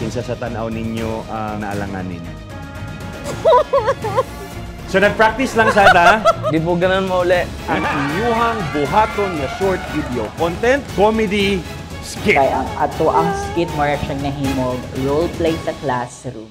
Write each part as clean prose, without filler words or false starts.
Kinsa sa tan-aw ninyo ang naalanganin? So nag-practice lang sada. Di po ganun mo uli. Ang inyuhang buhaton nga short video content, comedy skit. Kay ang ato ang skit more siyang nahimog role play sa classroom.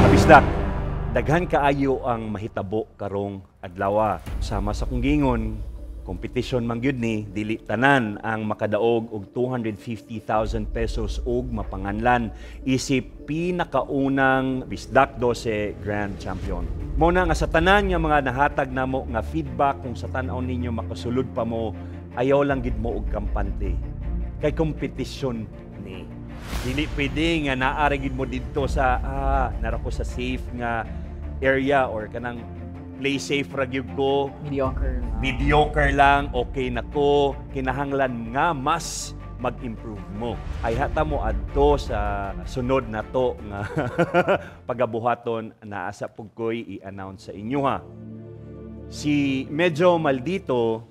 Kabisdak, daghan kaayo ang mahitabo karong adlaw. Sama sa kong gingon, competition man gyud ni, dili tanan ang makadaog og 250,000 pesos og mapanganlan isip pinakaunang Bisdak 12 Grand Champion. Mao na nga sa tanan nga mga nahatag namo nga feedback kung sa tan-aw ninyo makasulod pa mo, ayaw lang gid mo og kampante. Kay competition ni. Dili pwede nga naa ra gid mo didto sa nara ko sa safe nga area or kanang play safe ra gyud ko. Mediocre lang. Mediocre lang, okay na ko. Kinahanglan nga mas mag-improve mo. Ay hata mo adto sa sunod na to nga pagabuhaton naa sa pug ko'y i-announce sa inyo ha. Si Medyo Maldito,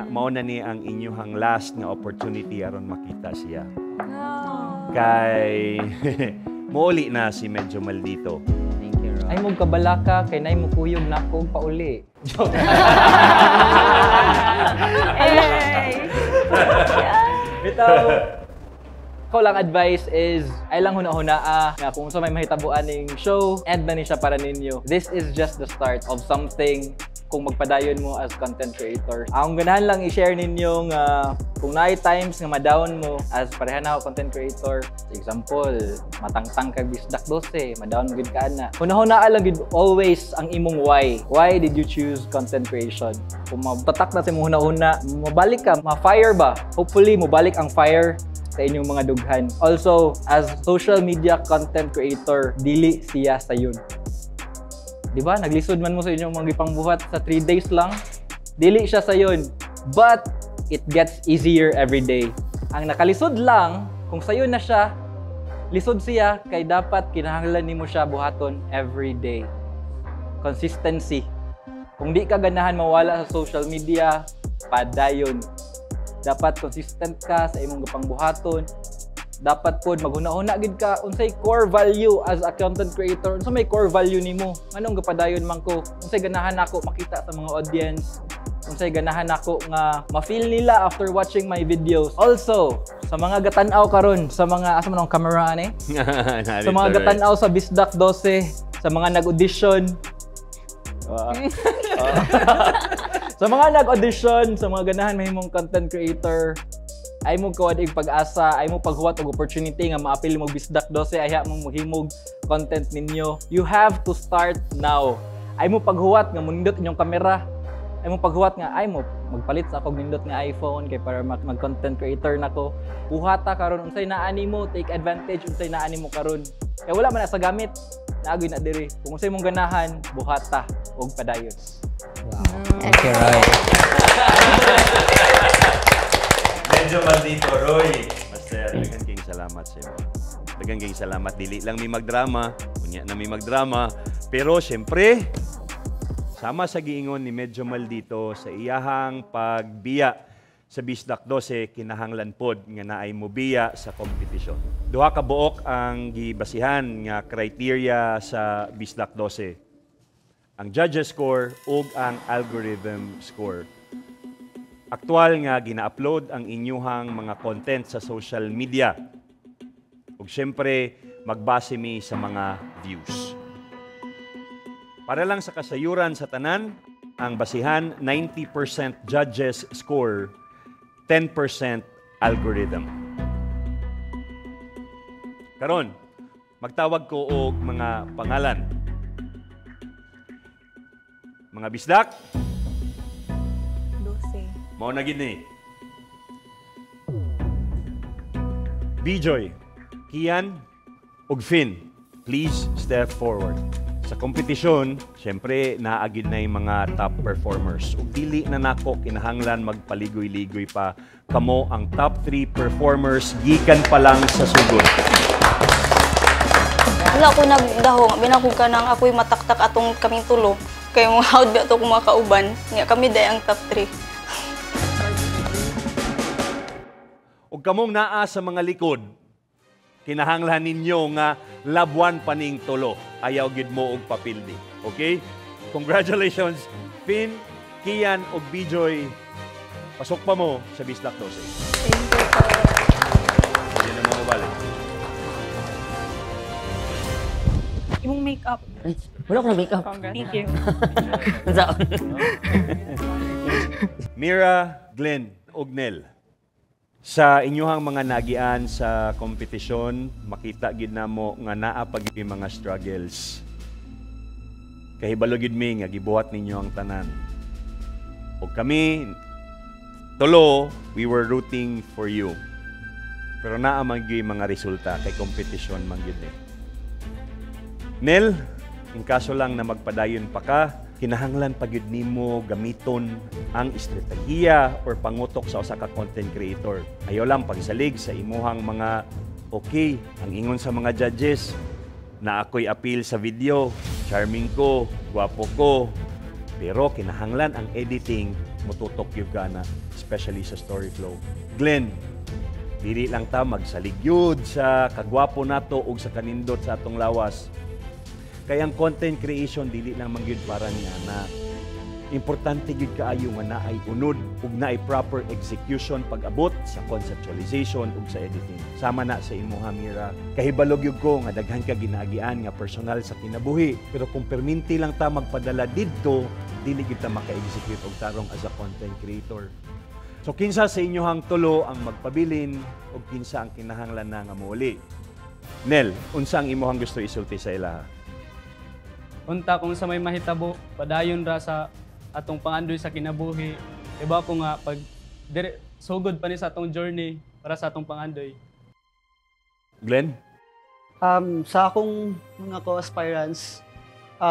mao na ni ang inyuhang last nga opportunity aron makita siya. Kay mouli na si Medyo Maldito. Thank you, Rob. Ay mo kabalaka kay nay mo kuyog nako pauli. Joke. Hey! Bitaw. Ko lang advice is ay lang huna-huna nga kung unsa may mahitabuan ning show, end na ni siya para ninyo. This is just the start of something kung magpadayon mo as content creator. Ang ganahan lang i-share ninyo nga kung naay times nga ma-down mo as pareha na ako content creator. Example, matangtang kag Bisdak 12, ma-down mo gid ka ana. Huna-huna lang gid always ang imong why. Why did you choose content creation? Kung matatak na sa imong huna-huna, mabalik ka, ma-fire ba? Hopefully mobalik ang fire sa inyong mga dughan. Also, as social media content creator, dili siya sayon. Diba? Naglisod man mo sa inyong mga gipangbuhat sa 3 days lang. Dili siya sayon. But, it gets easier every day. Ang nakalisod lang, kung sayon na siya, lisod siya, kay dapat kinahanglan nimo siya buhaton every day. Consistency. Kung di ka ganahan mawala sa social media, padayon. Dapat consistent ka sa imong gipangbuhaton. Dapat pod maghuna-huna gid ka unsay core value as a content creator, unsa may core value nimo, nganong gapadayon man ko, unsay ganahan nako makita sa mga audience, unsay ganahan nako nga ma-feel nila after watching my videos. Also, sa mga gatan-aw karon, sa mga asa man ang camera ani? Sa mga gatan-aw sa Bisdak 12, sa mga nag-audition, sa mga nag-audition, sa mga ganahan mahimong content creator, ay mo kawad ig pag-asa, ay mo paghuwat og opportunity nga maapil mo Bisdak 12, ay mo maghimog content ninyo. You have to start now. Ay mo paghuwat nga munindot inyong kamera. Ay mo paghuwat nga ay mo magpalit sa akong nindot nga iPhone kay para mag-content creator nako. Buhata karon unsay naani mo, take advantage unsay naani mo karon. Kay wala man na sa gamit, naagoy na diri. Kung unsay mong ganahan, buhata og padayon. Wow. Thank you, Roy. Medyo Maldito, Roy. Master, daghan kayong salamat sa iyo. Daghan kayong salamat. Dili lang mi magdrama, unya na mi magdrama. Pero siyempre, sama sa giingon ni Medyo Maldito sa iyahang pagbiya sa Bisdak 12, kinahanglan pod nga naay mobiya sa kompetisyon. Duha ka buok ang gibasihan nga criteria sa Bisdak 12. Ang judges score ug ang algorithm score. Aktual nga gina-upload ang inyuhang mga content sa social media. Ug syempre, magbase mi sa mga views. Para lang sa kasayuran sa tanan, ang basihan 90% judges score, 10% algorithm. Karon, magtawag ko og mga pangalan. Mga bisdak, 12. Mao na gid ni. Bijoy, Kian, ug Finn, please step forward. Sa kompetisyon, syempre naa gid na yung mga top performers. Ug dili na nako kinahanglan magpaligoy-ligoy pa, kamo ang top 3 performers gikan pa lang sa sugod. Wala ko nagdahong, binakog ka nang ako'y mataktak atong kaming tulo. Kay mga howd ba ato kung mga kauban, nga kami day ang top 3. Ug kamong naa sa mga likod, kinahanglan ninyo nga labuan paning tulo. Ayaw gid mo og papildi. Okay? Congratulations, Finn, Kian ug Bijoy. Pasok pa mo sa Bisdak 12. Thank you po. Hindi na mo mabalik. Imong makeup. Wala ko na makeup. Thank you. Mira, Glenn, ug Nel. Sa inyuhang mga nagian sa kompetisyon, makita gid namo nga naa pa gyud mga struggles. Kahibalo gid mi nga gibuhat ninyo ang tanan. Ug kami tulo, we were rooting for you. Pero naa man gyud mga resulta kay kompetisyon man gyud ni. Nel, in kaso lang na magpadayon pa ka, kinahanglan pa gyud nimo gamiton ang estratehiya or pangutok sa usa ka content creator. Ayaw lang pagsalig sa imuhang mga okay, ang ingon sa mga judges na ako'y appeal sa video, charming ko, gwapo ko, pero kinahanglan ang editing mututok gyud ka na, especially sa story flow. Glenn, dili lang ta magsalig gyud sa kagwapo nato ug sa kanindot sa atong lawas. Kaya ang content creation dili lang man gyud para niya na importante gyud kaayo nga naay unod ug naay proper execution pag-abot sa conceptualization ug sa editing. Sama na sa imuha, Mira. Kahibalo gyud ko nga daghan ka ginaagian nga personal sa kinabuhi, pero kung perminti lang ta magpadala didto, dili gyud ta maka-execute og tarong as a content creator. So kinsa sa inyohang tulo ang magpabilin ug kinsa ang kinahanglan na nga mouli? Nel, unsa ang imuhang gusto isulti sa ilaha? Unta kung sa may mahitabo, padayon ra sa atong pangandoy sa kinabuhi. Iba ko nga pag dire, sugod pa ni sa atong journey para sa atong pangandoy. Glenn? Sa akong mga co-aspirants,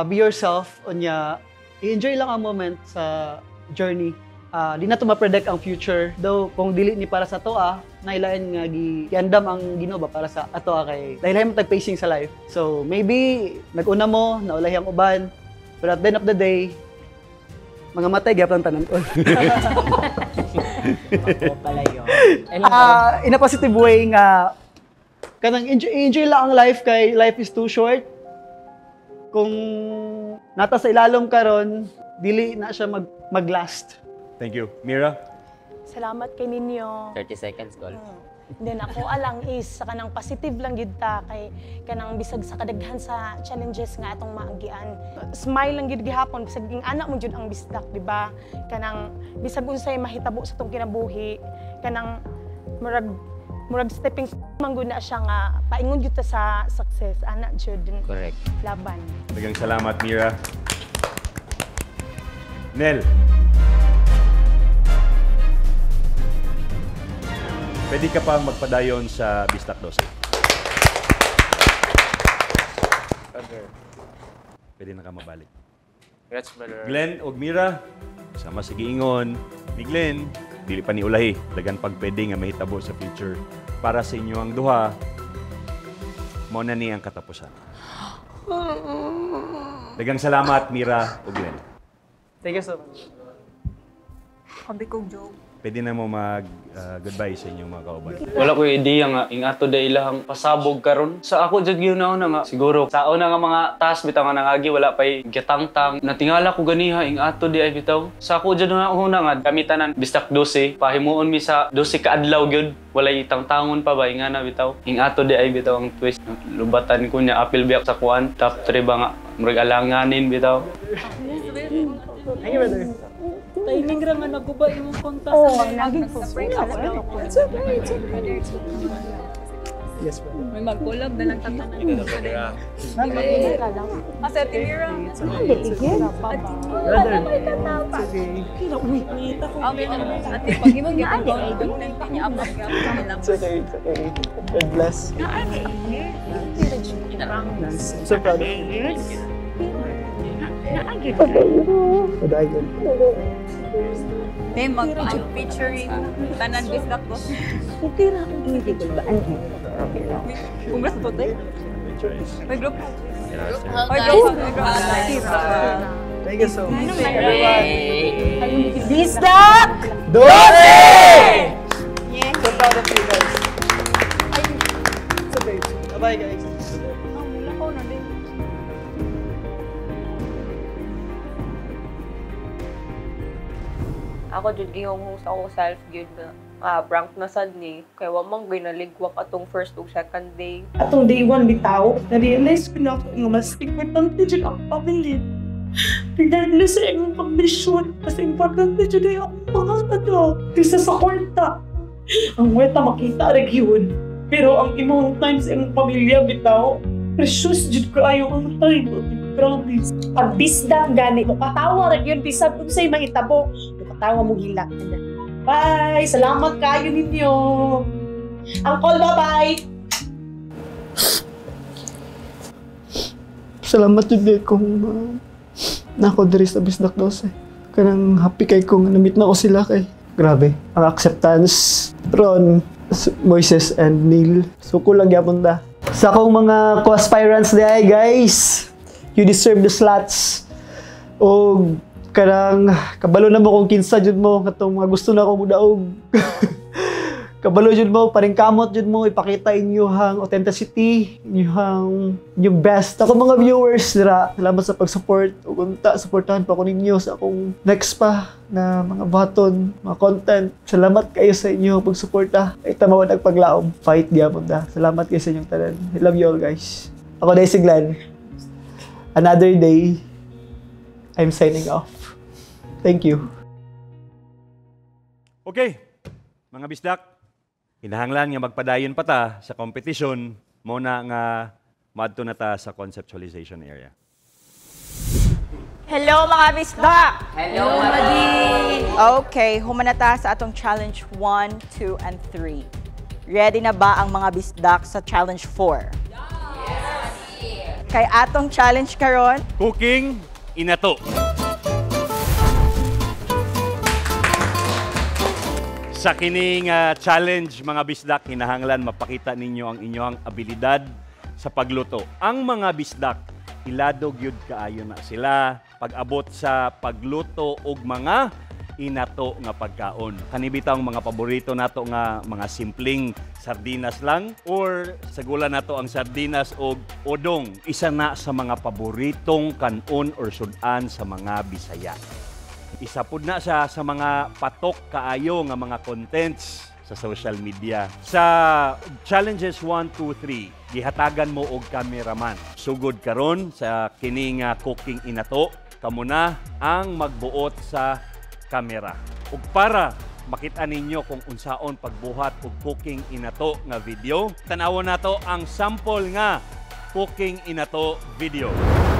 be yourself, unya, i-enjoy lang ang moment sa journey. Di na to ma-predict ang future. Though, kung dili ni para sa toa, nailain nga giandam ang Ginoo ba para sa atoa kay lahi-lahi man tag-pacing sa life. So, maybe nag-una mo, naulahi ang uban, but at the end of the day, mga matay gyapon tanan ko. Ako pala yun. In a positive way nga kanang enjoy lang ang life kay life is too short. Kung nata sa ilalom karon, dili na siya mag-last. Thank you. Mira? Salamat kay ninyo. 30 seconds, golf. Then ako alang is sa kanang positive lang gid ta kay kanang bisag sa kadaghan sa challenges nga atong maagian. Smile lang gid gihapon bisag ging anak mo jud ang bisdak, di ba? Kanang bisag unsay mahitabo sa atong kinabuhi, kanang murag stepping man gud na siya nga paingon jud ta sa success, ana jud. Correct. Laban. Daghang salamat, Mira. Nel. Pwede ka pa magpadayon sa Bisdak 12. Brother. Pwede na ka mabalik. Congrats, brother. Glenn og Mira, sama sa giingon ni Glenn, dili pa ni ulahi, dagan pag pwede nga mahitabo sa future. Para sa inyo ang duha, mao na ni ang katapusan. Dagang salamat, Mira ug Glenn. Thank you so much. Kabi kog joke. Pwede na mo mag goodbye sa inyong mga kauban. Wala ko ideya nga ing ato da ilahang pasabog karon. Sa ako jud gyud na nga siguro sa una nga mga task bitaw nga nangagi wala pay gitangtang. Natingala ko ganiha ing ato di ay bitaw. Sa ako jud na una nga kami tanan bistak 12 pahimuon mi sa 12 ka adlaw gyud walay tangtangon pa ba ingana bitaw. Ing ato di ay bitaw ang twist. Lubatan ko niya apil biak sa kuan top 3 ba nga murag alanganin bitaw. Thank you, brother. Timing ra nga naguba imong konta. Oh, naging po. It's okay, it's okay. Yes, brother. May mag-collab na lang tatanan. Asa Timira. Brother. It's okay. Ate, pag imong gitong It's okay, it's okay. God bless. Nice. I'm so proud of you. Padayon. May mag-featuring tanan bisdak ko. Congrats to tayo. May group. May group. May group. Thank you so much. Bisdak! Dose! So proud of you guys. It's okay. Bye-bye, guys. Ako jud gihunghong sa akong self gyud nga prank na sad ni kay wa man ginaligwak atong first ug second day. Atong day one bitaw, na-realize ko na ako nga mas importante jud ang pamilya. Regardless sa imong kondisyon, mas importante jud ay ang mga anak kaysa sa kwarta. Ang kwarta makita ra gyud. Pero ang imong time sa imong pamilya bitaw, precious jud kaayo ang time. Promise. Pag bisdak gani, mukatawa ra gyud bisan unsay mahitabo, mukatawa mo hilak. Bye! Salamat kayo ninyo! Uncle, bye-bye! Salamat jud kay kung nako diri sa Bisdak 12. Kanang happy kay kung na-meet na ko sila kay. Grabe, ang acceptance Ron, Moises and Neil. Suko lang gyapon ta. Sa akong mga co-aspirants diay guys, you deserve the slots. O kanang kabalo na mo kung kinsa jud mo katong mga gusto na akong mudaog. Kabalo jud mo, paringkamot jud mo, ipakita inyuhang authenticity, inyuhang inyong best. Ako mga viewers dira, salamat sa pag-support. Ug unta suportahan pa ko ninyo sa akong next pa na mga button, mga content. Salamat kayo sa inyo pagsuporta. Ay tama wa nagpaglaom. Fight gyapon ta. Salamat kayo sa inyong tanan. I love you all guys. Ako dai si Glenn. Another day, I'm signing off. Thank you. Okay, mga bisdak, kinahanglan nga magpadayon pa ta sa competition, mo na nga maadto na ta sa conceptualization area. Hello mga bisdak! Hello, Madi! Okay, humanata sa atong challenge 1, 2, and 3. Ready na ba ang mga bisdak sa challenge 4? Yes! Kay atong challenge karon, Cooking inato. Sa kining challenge mga bisdak, kinahanglan mapakita ninyo ang inyong abilidad sa pagluto. Ang mga bisdak, ilado gyud kaayo na sila pag-abot sa pagluto og mga inato nga pagkaon. Kani bitaw ang mga paborito nato nga mga simpleng sardinas lang or sagula nato ang sardinas og odong. Isa na sa mga paboritong kanon or sudan sa mga Bisaya. Isa pud na siya sa mga patok kaayo nga mga contents sa social media. Sa challenges 1, 2, 3, gihatagan mo og cameraman. Sugod karon sa kini nga cooking inato, kamo na ang magbuot sa kamera. Ug para makita ninyo kung unsaon pagbuhat og cooking inato nga video, tan-awon nato ang sample nga cooking inato video.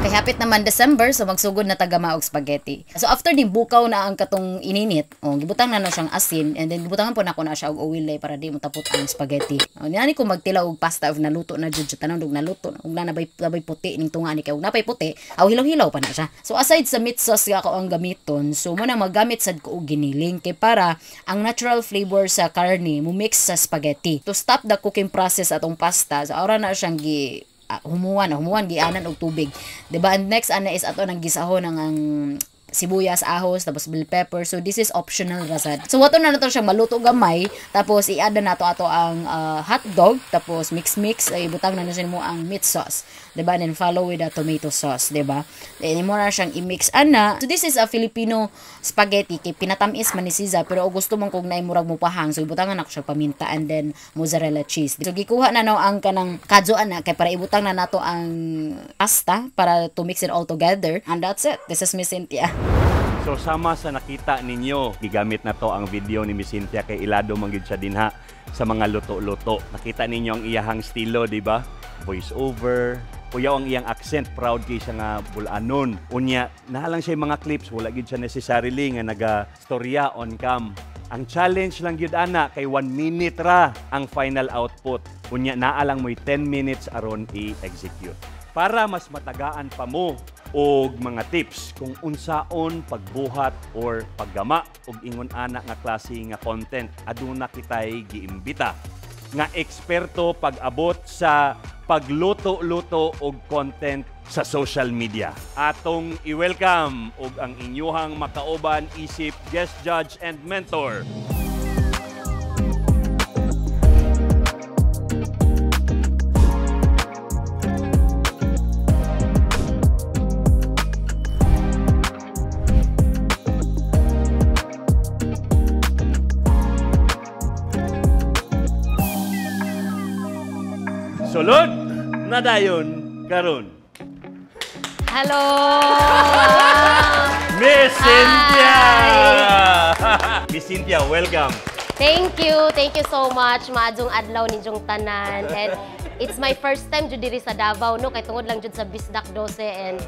Kay hapit naman December, so magsugod na taga og spaghetti. So after ni bukaw na ang katong ininit, oh, gibutang na siyang asin and then gibutangan po nako na siya og oil para di motapot ang spaghetti. Oh, niani ko magtila og pasta og naluto na jud siya tanan og naluto og na nabay puti ning tunga ni kay og napay puti, aw hilaw-hilaw pa na siya. So aside sa meat sauce nga ako ang gamiton, so mo na maggamit sad ko og giniling kay para ang natural flavor sa karne mo mix sa spaghetti. To stop the cooking process atong pasta, so aura na siyang gi humuwan gianan og tubig, diba? And next ana is ato nang gisahon ang sibuyas, ahos, tapos bell pepper. So this is optional ra sad. So wato na nato siya maluto gamay, tapos i-add na nato ato ang hotdog, tapos mix mix, ay ibutang na na mo ang meat sauce, 'di ba? And then follow with the tomato sauce, 'di ba? Then imo na siyang i-mix ana. So this is a Filipino spaghetti kay pinatamis man ni Siza, pero og gusto mong kung naay murag mo pahang, so ibutangan nako siya paminta and then mozzarella cheese. So gikuha na no ang kanang kadyo ana kay para ibutang na nato ang pasta para to mix it all together, and that's it. This is Miss Cynthia. So sama sa nakita ninyo, gigamit na to ang video ni Miss Cynthia kay ilado man gyud siya dinha sa mga luto-luto. Nakita ninyo ang iyahang estilo, di ba? Voice over, kuyaw ang iyang accent, proud kay siya nga bulanon. Unya, nahalang siya yung mga clips, wala gyud siya necessarily nga naga-storya on cam. Ang challenge lang gyud ana kay 1 minute ra ang final output. Unya naa lang mo'y 10 minutes aron i-execute. Para mas matagaan pa mo og mga tips kung unsaon pagbuhat or paggama og ingon ana nga klase nga content, aduna kitay giimbita nga eksperto pag-abot sa pagluto-luto og content sa social media. Atong i-welcome og ang inyuhang makauban isip guest judge and mentor, Sulod na dayon karon. Hello! Miss Cynthia! Miss Cynthia, welcome. Thank you. Thank you so much. Maadjong adlaw ninyong tanan. And it's my first time jud diri sa Davao, no, kay tungod lang jud sa Bisdak 12, and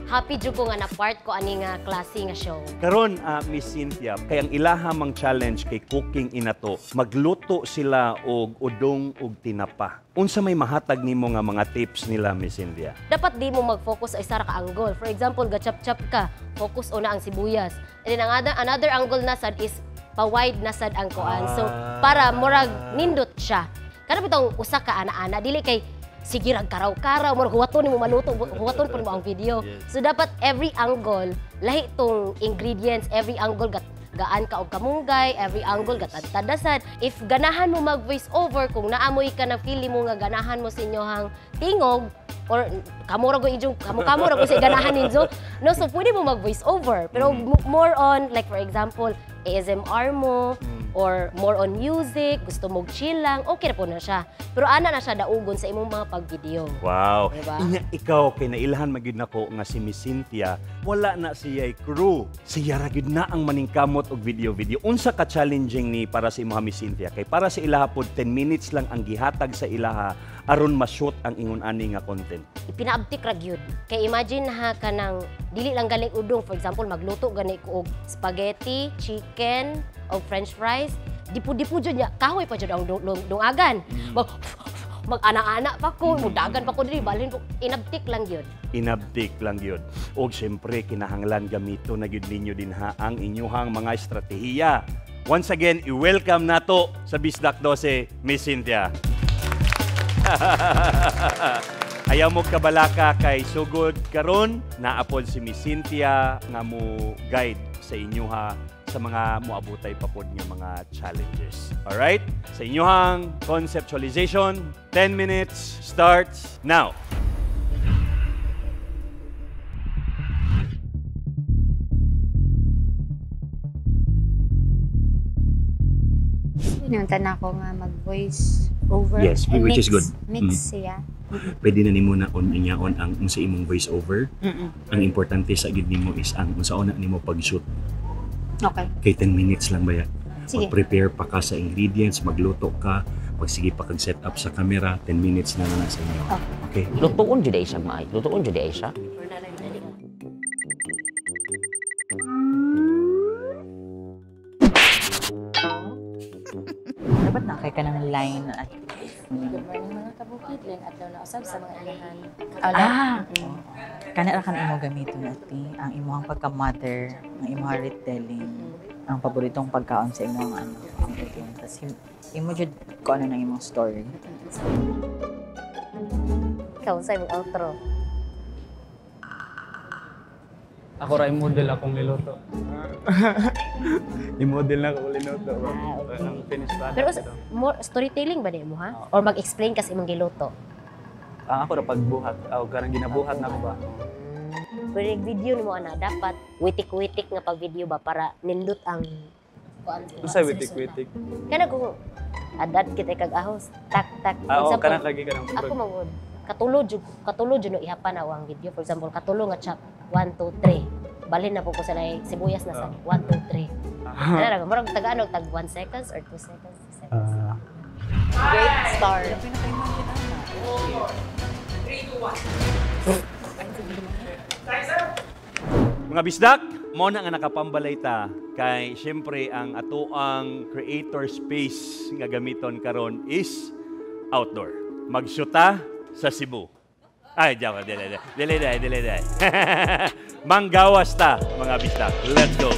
happy jud ko nga na part ko ani nga klase nga show. Karon, Miss Cynthia, kay ang ilaha mang challenge kay cooking inato, magluto sila og udong og tinapa. Unsa may mahatag nimo nga mga tips nila, Miss Cynthia? Dapat di mo mag-focus sa isa ra ka angle. For example, gachap-chap ka, focus una ang sibuyas. And then another angle na sad is pa-wide na sad ang kuan. So para murag nindot siya. Kana bitong usa ka ana-ana, dili kay sige rag karaw-karaw, murag huwaton nimo maluto, huwaton pud mo ang video. Yes. So dapat every angle lahi tong ingredients, every angle gaan ka og kamunggay, every angle gatadtadasan. If ganahan mo mag voice over, kung naamoy ka na feeling mo nga ganahan mo sa inyohang tingog or kamo ra go inyong kamo ra go sa ganahan ninyo, no, so pwede mo mag voice over. Pero more on like for example, ASMR mo or more on music, gusto mo chill lang, okay na po na siya. Pero ana na siya daugon sa imong mga pag-video. Wow. Diba? Inya ikaw kay nailhan magyud nako nga si Miss Cynthia, wala na siya crew. Siya ra gyud na ang maningkamot og video-video. Unsa ka challenging ni para sa imong Miss Cynthia? Kay para sa ilaha pod 10 minutes lang ang gihatag sa ilaha aron ma-shoot ang ingon ani nga content. Ipinaabtik ra gyud. Kay imagine ha kanang dili lang galing udong, for example, magluto gani ko og spaghetti, chicken, og french fries, dipu-dipu jud niya, kahoy pa jud ang dungagan. Mag-ana-ana pa ko, mudagan pa ko diri, balhin ko, inabtik lang gyud. Inabtik lang gyud. Og siyempre kinahanglan gamito na gyud ninyo dinha ang inyuhang mga estratehiya. Once again, i-welcome nato sa Bisdak 12, Miss Cynthia. Ayaw mo kabalaka kay sugod karon naapod si Miss Cynthia nga mo guide sa inyuha sa mga moabutay pa pod nga mga challenges. Alright? Sa inyuhang conceptualization, 10 minutes starts now. Pinuntan ako nga mag-voice over. Yes, And which is mix, good. Mix siya. Pwede na nimo na on inyaon ang unsa imong voice over. Ang importante sa gid nimo is ang unsa una nimo pag-shoot. Okay. Kay 10 minutes lang ba ya? Sige. Mag-prepare pa ka sa ingredients, magluto ka, pagsige pa kag set up sa camera, 10 minutes na na sa inyo. Okay. Lutuon jud ay siya maay. Lutuon jud ay siya. Dapat na kay ka ng line at Good morning mga kabukid, lang adlaw na usab sa mga inahan. Kana ra kan imo gamiton ati ang imong pagka-mother, ang imong retelling, ang paboritong pagkaon sa imong ano, ang cooking. Tas imo jud ko ano nang imong story. Ikaw sa imong outro. Ako ra model akong niluto. I-model na ako linuto. Ang finished product. Pero more storytelling ba mo ha? Or mag-explain kasi imong giluto? Ako ra pagbuhat, o karang ginabuhat na ako ba. Pero yung video nimo ana dapat witik-witik nga pag video ba para nindot ang kuan. Unsay witik-witik? Kana kung adad kita kag ahos, tak tak. Ah, oo, kanang lagi kanang Ako mangod. Katulo jud no ihapan na ang video. For example, katulo nga chop 1 2 3. Balhin na po ko sa lay sibuyas na sa 1 2 3. Ana ra murag taga-ano tag 1 seconds or 2 seconds, 2 seconds. Great start. 3, 2, 1. Mga bisdak, mo na nga nakapambalay ta kay syempre ang atoang creator space nga gamiton karon is outdoor. Magsyuta sa Cebu. Ay, joke, dili dili dili dili dili. Manggawas ta, mga bisdak. Let's go.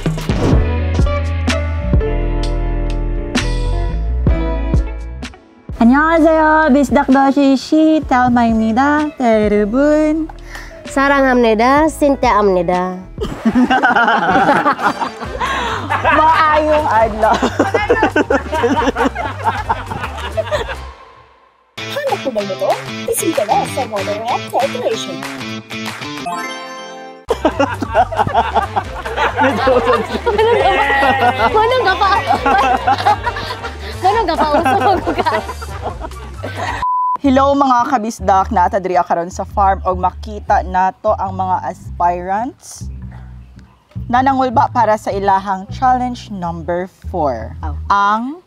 안녕하세요. 비스닥도시 시탈마입니다. 여러분. 사랑합니다. 신태합니다. Maayong adlaw. Hanap mo ba nito? Bisita na sa Monorail Corporation. Manong ka pa? Manong ka pa uso ka? Hello mga kabisdak, naa diri karon sa farm og makita nato ang mga aspirants na nangulba para sa ilahang challenge number 4. Oh. Ang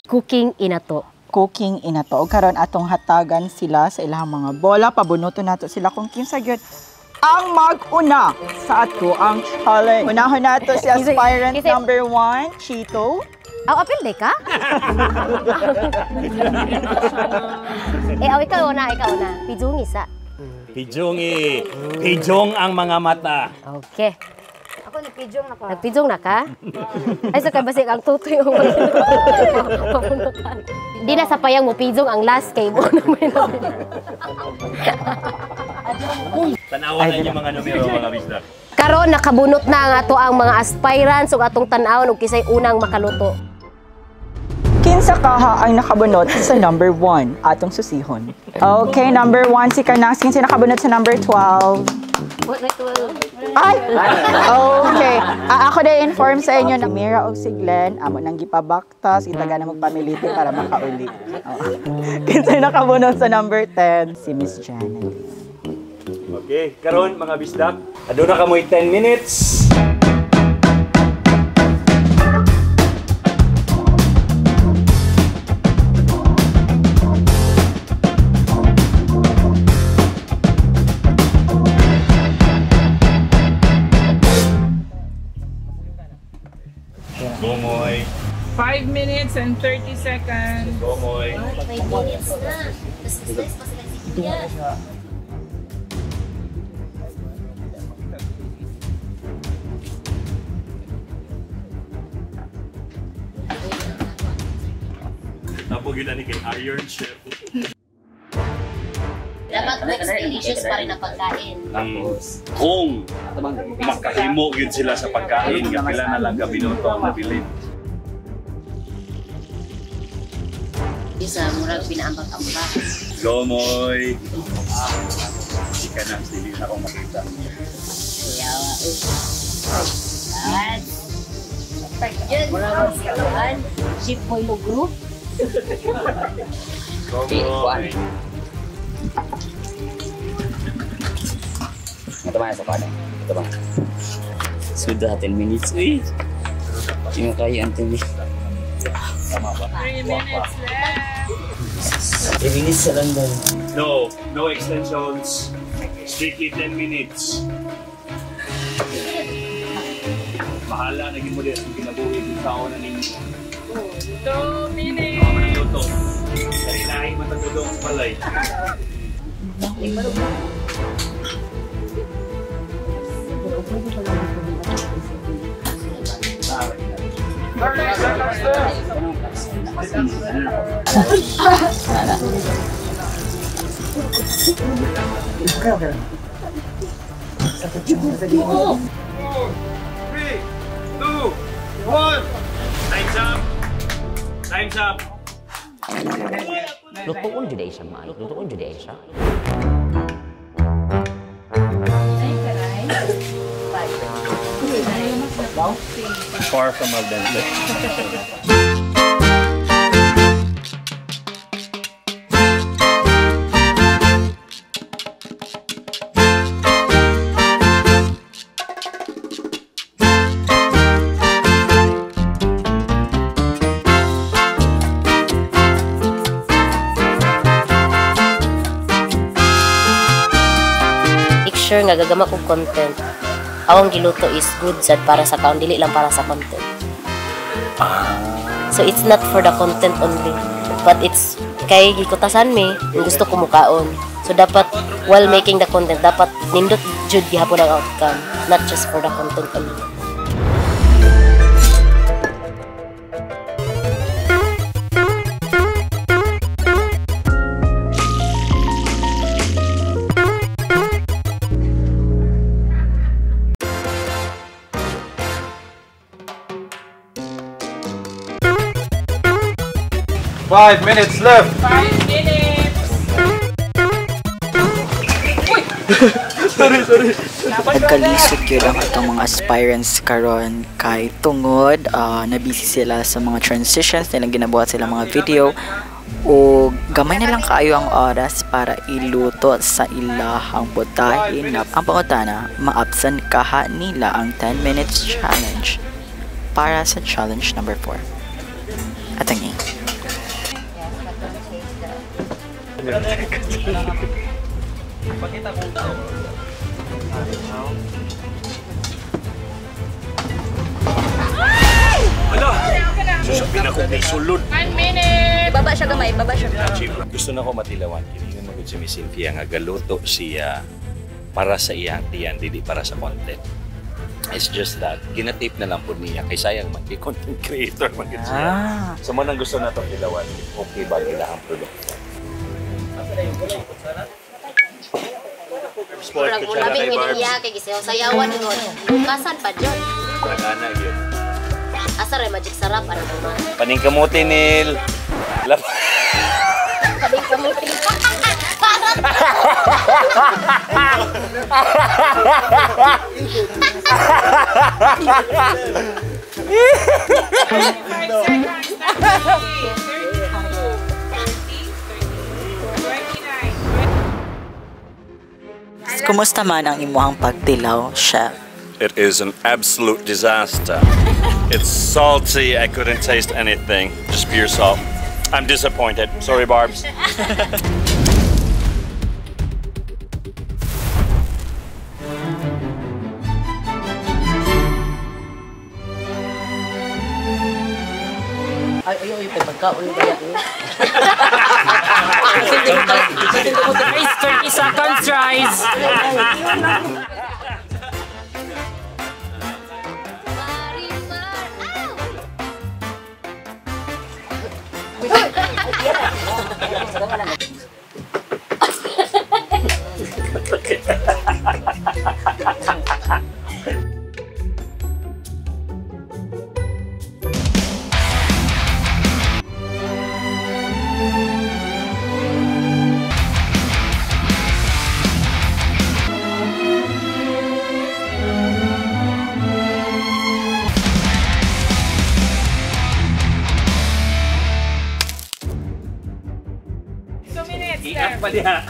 Cooking Inato. Cooking Inato. Og karon atong hatagan sila sa ilahang mga bola, pabunuto nato sila kung kinsa gyud ang mag-una sa ato ang challenge. Unahon nato si aspirant number 1, Chito. Aw, apil de ka? Eh, aw, ikaw na, ikaw na. Pijungi sa. Pijungi. Pijong ang mga mata. Okay. Ako nagpijong na ka. Nagpijong na ka? Ay, so kay basig ang tutoy yung papunutan. Di na sa payang mo, pijong ang last kay mo. Tanawan na yung mga numero, mga bisdak. Karon nakabunot na ang ato ang mga aspirants ug atong tan-awon ug kisay unang makaluto. Kinsa kaha ang nakabunot sa number 1 atong susihon. Okay, number 1 si Kanas. Kinsa nakabunot sa number 12? Ay! Okay. Ako na inform sa inyo na Mira og si Glenn amo nang gipabaktas itaga na magpamiliti para makauli. Oh. Kinsa nakabunot sa number 10? Si Miss Janet. Okay, karon mga bisdak, aduna kamoy 10 minutes. Gomoy. 5 minutes and 30 seconds. Gomoy. 5 minutes na. Tapos pa sila si Kuya. Tapos yun ani kay Iron Chef. Dapat mix delicious pa rin ang pagkain. Tapos, kung makahimo yun sila sa pagkain, nga pila na lang ka minuto ang nabilin. Isa, murag pinaambag-ambag. Gomoy! Hindi ka na, hindi na akong makita. Yawa. Murag Chef Boy Logro. Gomoy! Ito ba sa kwan? Ito ba? Sudah 10 minutes. Uy! Hindi mo kaya ang 10 minutes. 3 minutes left. 3 minutes sa lang doon. No, no extensions. Strictly 10 minutes. Bahala na mo din ang kinabuhi kung tao na ninyo. 2 minutes. Ako man ang luto. Kailangan matagudong sa balay. Okay, okay. 4, 3, 2, 1. Time's up. Time's up. Lutuon jud ay siya, maayo. Lutuon jud ay siya. Far from al dente. Make sure nga gagama kog content. Awang giluto is good sad para sa kaon, dili lang para sa content. So it's not for the content only, but it's kay gikutasan mi, gusto ko mukaon. So dapat while making the content, dapat nindot jud gihapon ang outcome, not just for the content only. Five minutes left. 5 minutes. Sorry, sorry. Nagkalisod yun ang atong mga aspirants karon kay tungod nabisi sila sa mga transitions nilang ginabuhat sila mga video o gamay na lang kaayo ang oras para iluto sa ilahang putahe na ang pangutana maabsan kaha nila ang 10 minutes challenge para sa challenge number 4. At ang Pakita kong tao. Ala! Sasabihin ako may sulod. 1 minute. Baba siya gamay, baba siya. Gusto na ko matilawan. Kiningan mo si Miss Cynthia nga galuto siya para sa iyang tiyan, dili para sa content. It's just that, ginatip na lang po niya kay sayang man, kay content creator man gud siya. So mo nang gusto na itong tilawan, okay ba nila ang produkto? Sport Murag ko siya labing kay Barbs. niya kay gisayaw sayawan ingon. Lukasan pa jud. Nagana yun. Asa ra magic sarap ano man. Paningkamuti, Neil. Paningkamuti. Kumusta man ang imuhang pagtilaw, chef? It is an absolute disaster. It's salty. I couldn't taste anything. Just pure salt. I'm disappointed. Sorry, Barbs. Ay, ay, ay, pagkaon kaya. Rice, 30 seconds, rice. Iak pa diha.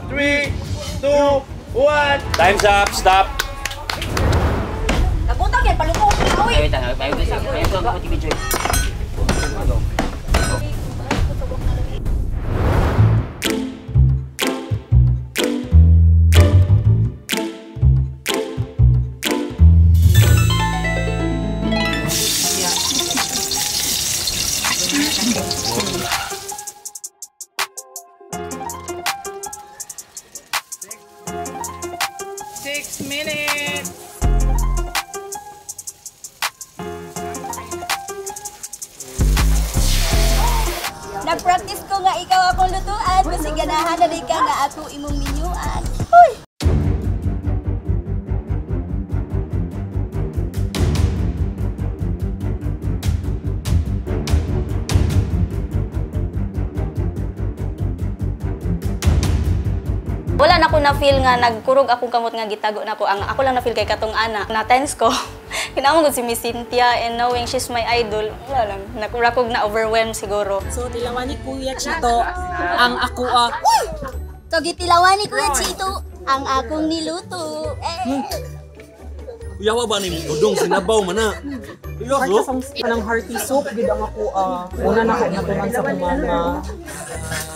3, 2, 1. Time's up. Stop. Nagutang yan, paluto. Uy! Ay, tanong, ay, ay, ay, ay, ay, Minutes. Nag-practice ko nga ikaw akong lutuan kasi ganahan na ka nga ako imong minyuan. Uy! Wala na ko na feel nga nagkurog akong kamot nga gitago na ko. Ang ako lang na feel kay katong ana. Na tense ko. Kinahanglan gud si Miss Cynthia and knowing she's my idol, wala lang. Nakurakog na overwhelmed siguro. So, tilawan ni Kuya Chito ang ako ah. So gitilawan ni Kuya Chito ang akong niluto. Eh. Kuyawa ba ni Udong sinabaw man na. Heart ng hearty soup gid ang ako ah. Una na ko natunan sa akong mama.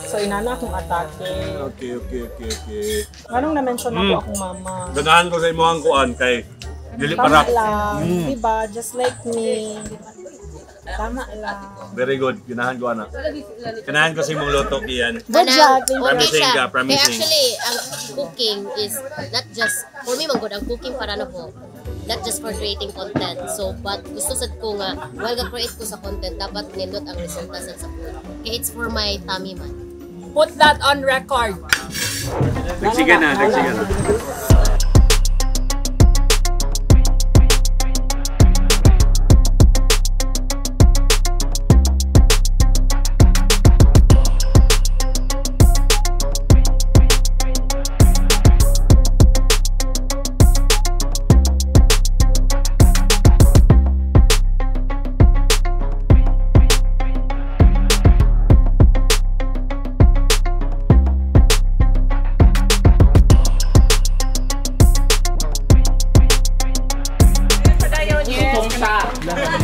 So inana akong atake. Okay. Nganong na-mention ako akong mama. Ganahan ko sa imong kuan kay dili Tama para. lang, diba? Just like me. Tama lang. Very good. Ganahan ko ana. Ganahan ko sa imong luto kiyan. Good job. Thank you. Promising ka, Kaya promising. actually, ang cooking is not just, for me, man good, ang cooking para na po, not just for creating content. So, but gusto sad ko nga, while ga-create ko sa content, dapat nindot ang resulta sad sa food. Kaya it's for my tummy man. Put that on record. Nagsiga na, nagsiga na.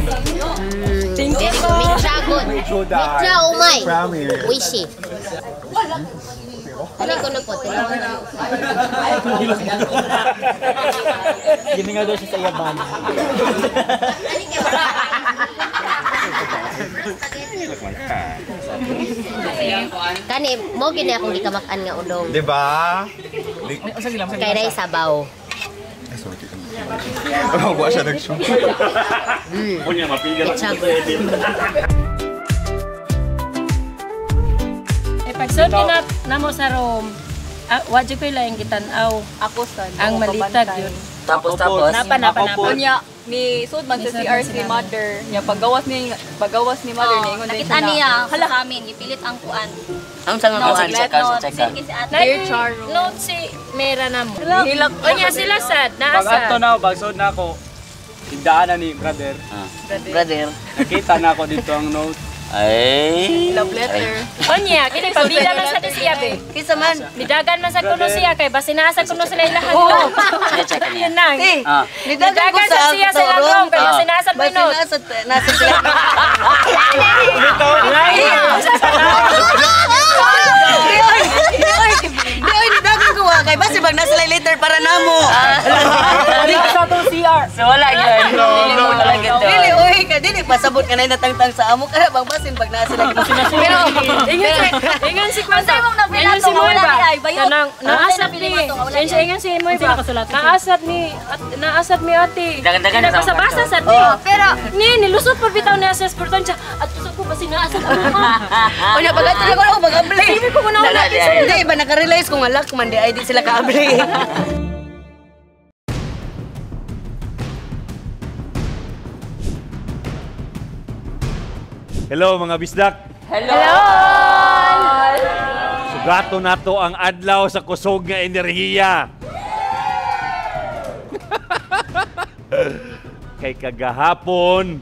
Thank you. Mitcha good. Mitcha, oh my. Wishy. Kani ko na po, tilawan na. Gimingaw daw siya sa iyaban. Kani, mo gini akong gikamak-an nga udong. Di ba? Kay day sabaw. Oh, wa siya nag-show. Kunya mapigil Mitcha good. Eh, pagsulti na namo sa room, wa jud ko'y laing gitan-aw. Ako sad. Ang malitag yun. Tapos, tapos. Napa, napa, napa. Unya, ni sud man sa Ni sud CR man si sila. mother. Nya pagawas ni mother Oh, ni ingon din nakita siya na. niya hala amin gipilit ang kuan. Ang sa mga kuan, check out, check out. Dear Charo. Note si Mera na mo. Hilak. Unya sila sad, naa Pag ato sad. na, bagsod na ako, idaan na ni brother. Brother. Nakita na ako dito ang note. Ay. Love letter. Unya, kini pabila man sa siya be. Kinsa man? Nidagan man sa kuno siya kay basin naa sa kuno sila ilahan. Oo. Check niya. Yun nang. Ti, Ah. nidagan ko Nidagan sa sa siya sa room. room, kay basin naa sa Basin note. nasa sila. Di oy, nidagan ko wa kay basi bag nasa later para namo. Dito sa atong CR. So wala yun. Dili mo talaga to. Dili oy, ka dili pasabot ka na natangtang sa amo kana bang basin bag nasa sila. Pero ingon si Kwanta. Ingon si Moy ba? Kanang naasat ni. Ingon si Moy ba? Naasat ni naasat mi ate. Dagan-dagan na sa Nabasa-basa sad ni. Oh, pero Ni nilusot pa bitaw niya sa sportan siya. At tusok ko kasi naasat ako. Unya pag ato na ko na mag-abli. Sabi ko na wala. Hindi ba naka-realize ko nga luck man di ay di sila kaabli. Hello mga bisdak. Hello! Sugato nato ang adlaw sa kusog nga enerhiya. Kay kagahapon,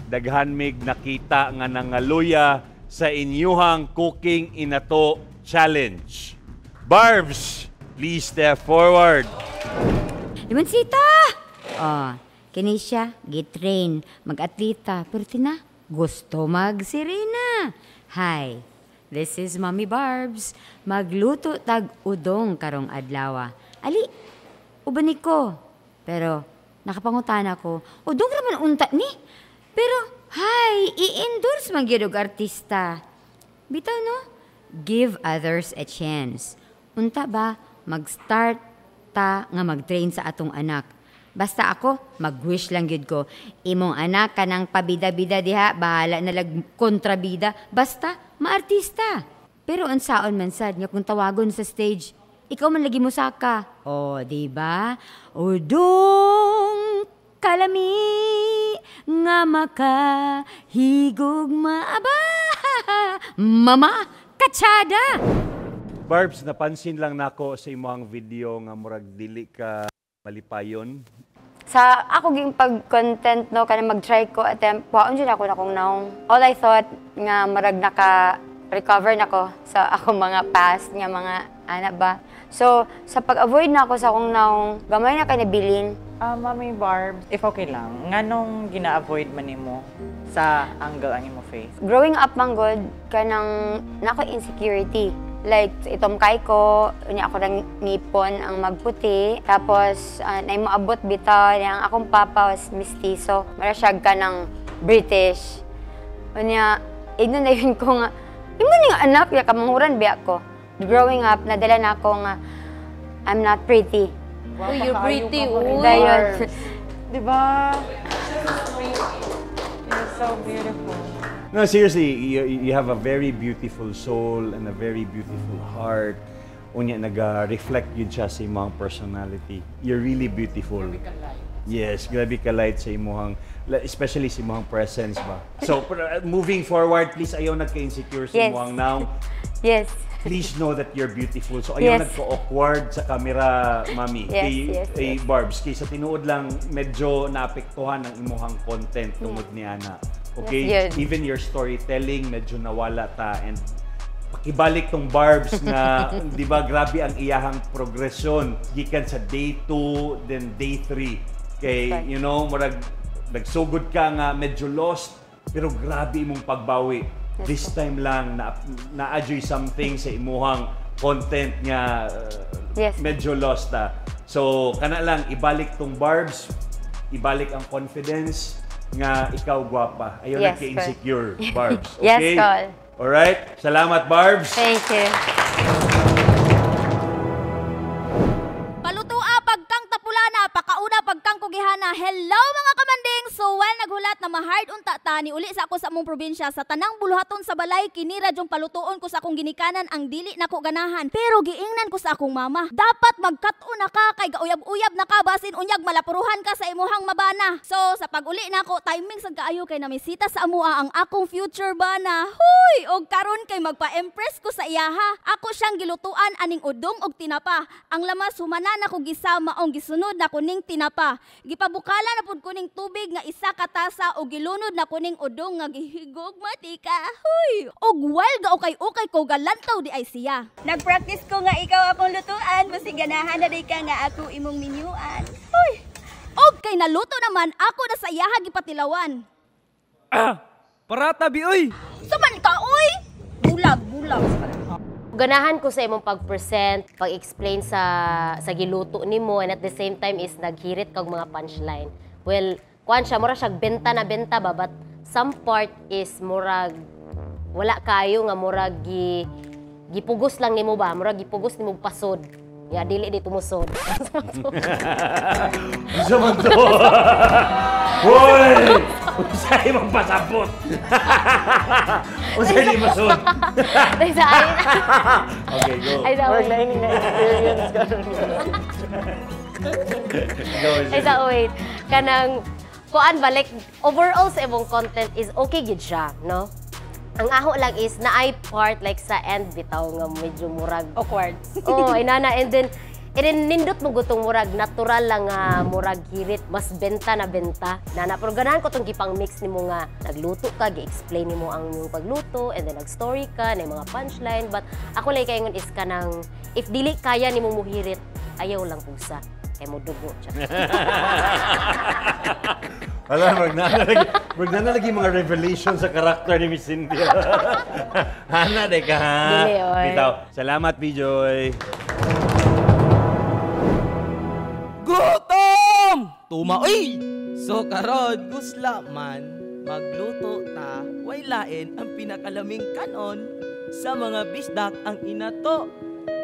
daghan mig nakita nga nangaluya sa inyuhang Cooking Inato Challenge. Barbs, please step forward. Limonsita! Oh, kini siya, gitrain, mag-atleta, pero tina, gusto magsirena. Hi, this is Mommy Barbs. Magluto tag udong karong adlawa. Ali, uban ni ko. Pero, nakapangutana ko, udong raman unta ni. Pero, hi, i-endorse man gyud og artista. Bitaw no? Give others a chance. Unta ba, mag-start ta nga mag-train sa atong anak. Basta ako, mag-wish lang gyud ko. Imong anak kanang pabida-bida diha, bahala na lag kontrabida. Basta, maartista. Pero unsaon man sad nga kung tawagon sa stage, ikaw man lagi musaka. O, di ba? Udong kalami nga makahigugma. Aba! Mama, katsada! Barbs, napansin lang nako sa imong video nga murag dili ka malipayon. Sa ako ging pag-content no, kanang mag-try ko attempt, waon jud ako nakong naong. All I thought nga murag naka-recover na ko sa akong mga past nga mga ana ba. So sa pag-avoid na ako sa akong naong, gamay na kay nabilin. Mami Barb, if okay lang, nganong gina-avoid man nimo sa angle ang imo face? Growing up man gud, kanang nako insecurity. Like, itom kay ko, unya ako rang ngipon ang magputi. Tapos, nay moabot bitaw, ang akong papa was mestizo. Mara siya ka ng British. Unya, igno na yun ko nga, imo ni nga anak, ya kamanghuran biya ko. Growing up, nadala na ako nga, I'm not pretty. Uy, you're pretty, uy. Dayon. Diba? You're so beautiful. No, seriously, you have a very beautiful soul and a very beautiful heart. Unya, nag-reflect yun siya sa imong personality. You're really beautiful. Yes, grabe ka light sa imong, especially sa imong presence ba. So, moving forward, please ayaw nagka-insecure sa imong now. Yes. Please know that you're beautiful. So, ayaw nagka-awkward sa camera, mami. Yes, kay, yes, kay yes. Barbs, kay sa tinuod lang, medyo naapektuhan ang imuhang content tungod ni Ana. Okay? Yes, yun. Even your storytelling, medyo nawala ta. And pakibalik tong Barbs nga, di ba, grabe ang iyahang progression. Gikan sa day 2, then day 3. Kay, you know, murag, nagsugod ka nga, medyo lost, pero grabe imong pagbawi. This time lang, na-adjoy something sa imuhang content nga medyo lost ta. So, kana lang, ibalik tong Barbs, ibalik ang confidence nga ikaw gwapa. Ayaw Yes, nagka-insecure, Col. Barbs. Yes, Okay? Col. Alright? Salamat, Barbs. Thank you. Palutua pagkang tapulana, pakauna pagkang kugihana. Hello mga kamanding! So well naghulat na ma-hard unta ta ni uli sa ako sa among probinsya sa tanang buluhaton sa balay kini radyong palutuon ko sa akong ginikanan ang dili nako ganahan. Pero giingnan ko sa akong mama, dapat magkat-on na ka kay gauyab-uyab na ka basin unyag malapuruhan ka sa imuhang mabana. So sa pag-uli nako timing sad kaayo kay namisita sa amoa ang akong future bana. Huy, og karon kay magpa-impress ko sa iyaha. Ako siyang gilutuan aning udong og tinapa. Ang lamas humana nako gisa maong gisunod na kuning tinapa. Gipabukala na pud kuning tubig nga isa ka tasa og gilunod na kuning udong nga gihigog matika. Huy, og while ga ukay-ukay ko galantaw di ay siya. Nagpractice ko nga ikaw akong lutuan, basig ganahan na day ka nga ako imong minyuan. Huy, og kay naluto naman ako na sa iyaha gipatilawan. Parata bi oy. Suman ka oy. Bulag, bulag. Ganahan ko sa imong pag-present, pag-explain sa giluto nimo, and at the same time is naghirit kag mga punchline. Well, kuan siya, mura siya benta na benta ba, but some part is murag wala kayo nga murag gipugos lang nimo ba, murag gipugos nimo pasod. Ya dili di tumusod. Unsa man to? Hoy! Unsa imong pasabot? Unsa di masud? Ay, sa ay. Okay, go. Ay, sa Murag lain na experience karon. Go. Ay, sa wait. Kanang kuan ba, like overall sa imong content is okay gid siya, no? Ang aho lang is naay part like sa end bitaw nga medyo murag awkward. Oh, inana, and then nindot mo gutong murag natural lang nga murag hirit, mas benta na benta. Nana, pero ganahan ko tong gipang mix nimo nga nagluto ka, gi-explain nimo ang imong pagluto, and then nag-story ka, na mga punchline, but ako lang kaingon is kanang if dili kaya nimo muhirit, ayaw lang pusa. Kay mo dugo. Wala, magna lagi mga revelation sa karakter ni Miss Cynthia. Hana, de ka, ha? Dili, oy. Bitaw. Salamat, Bijoy. Gutom! Tuma, oy! So karon gusla man magluto ta way lain ang pinakalaming kanon sa mga bisdak ang inato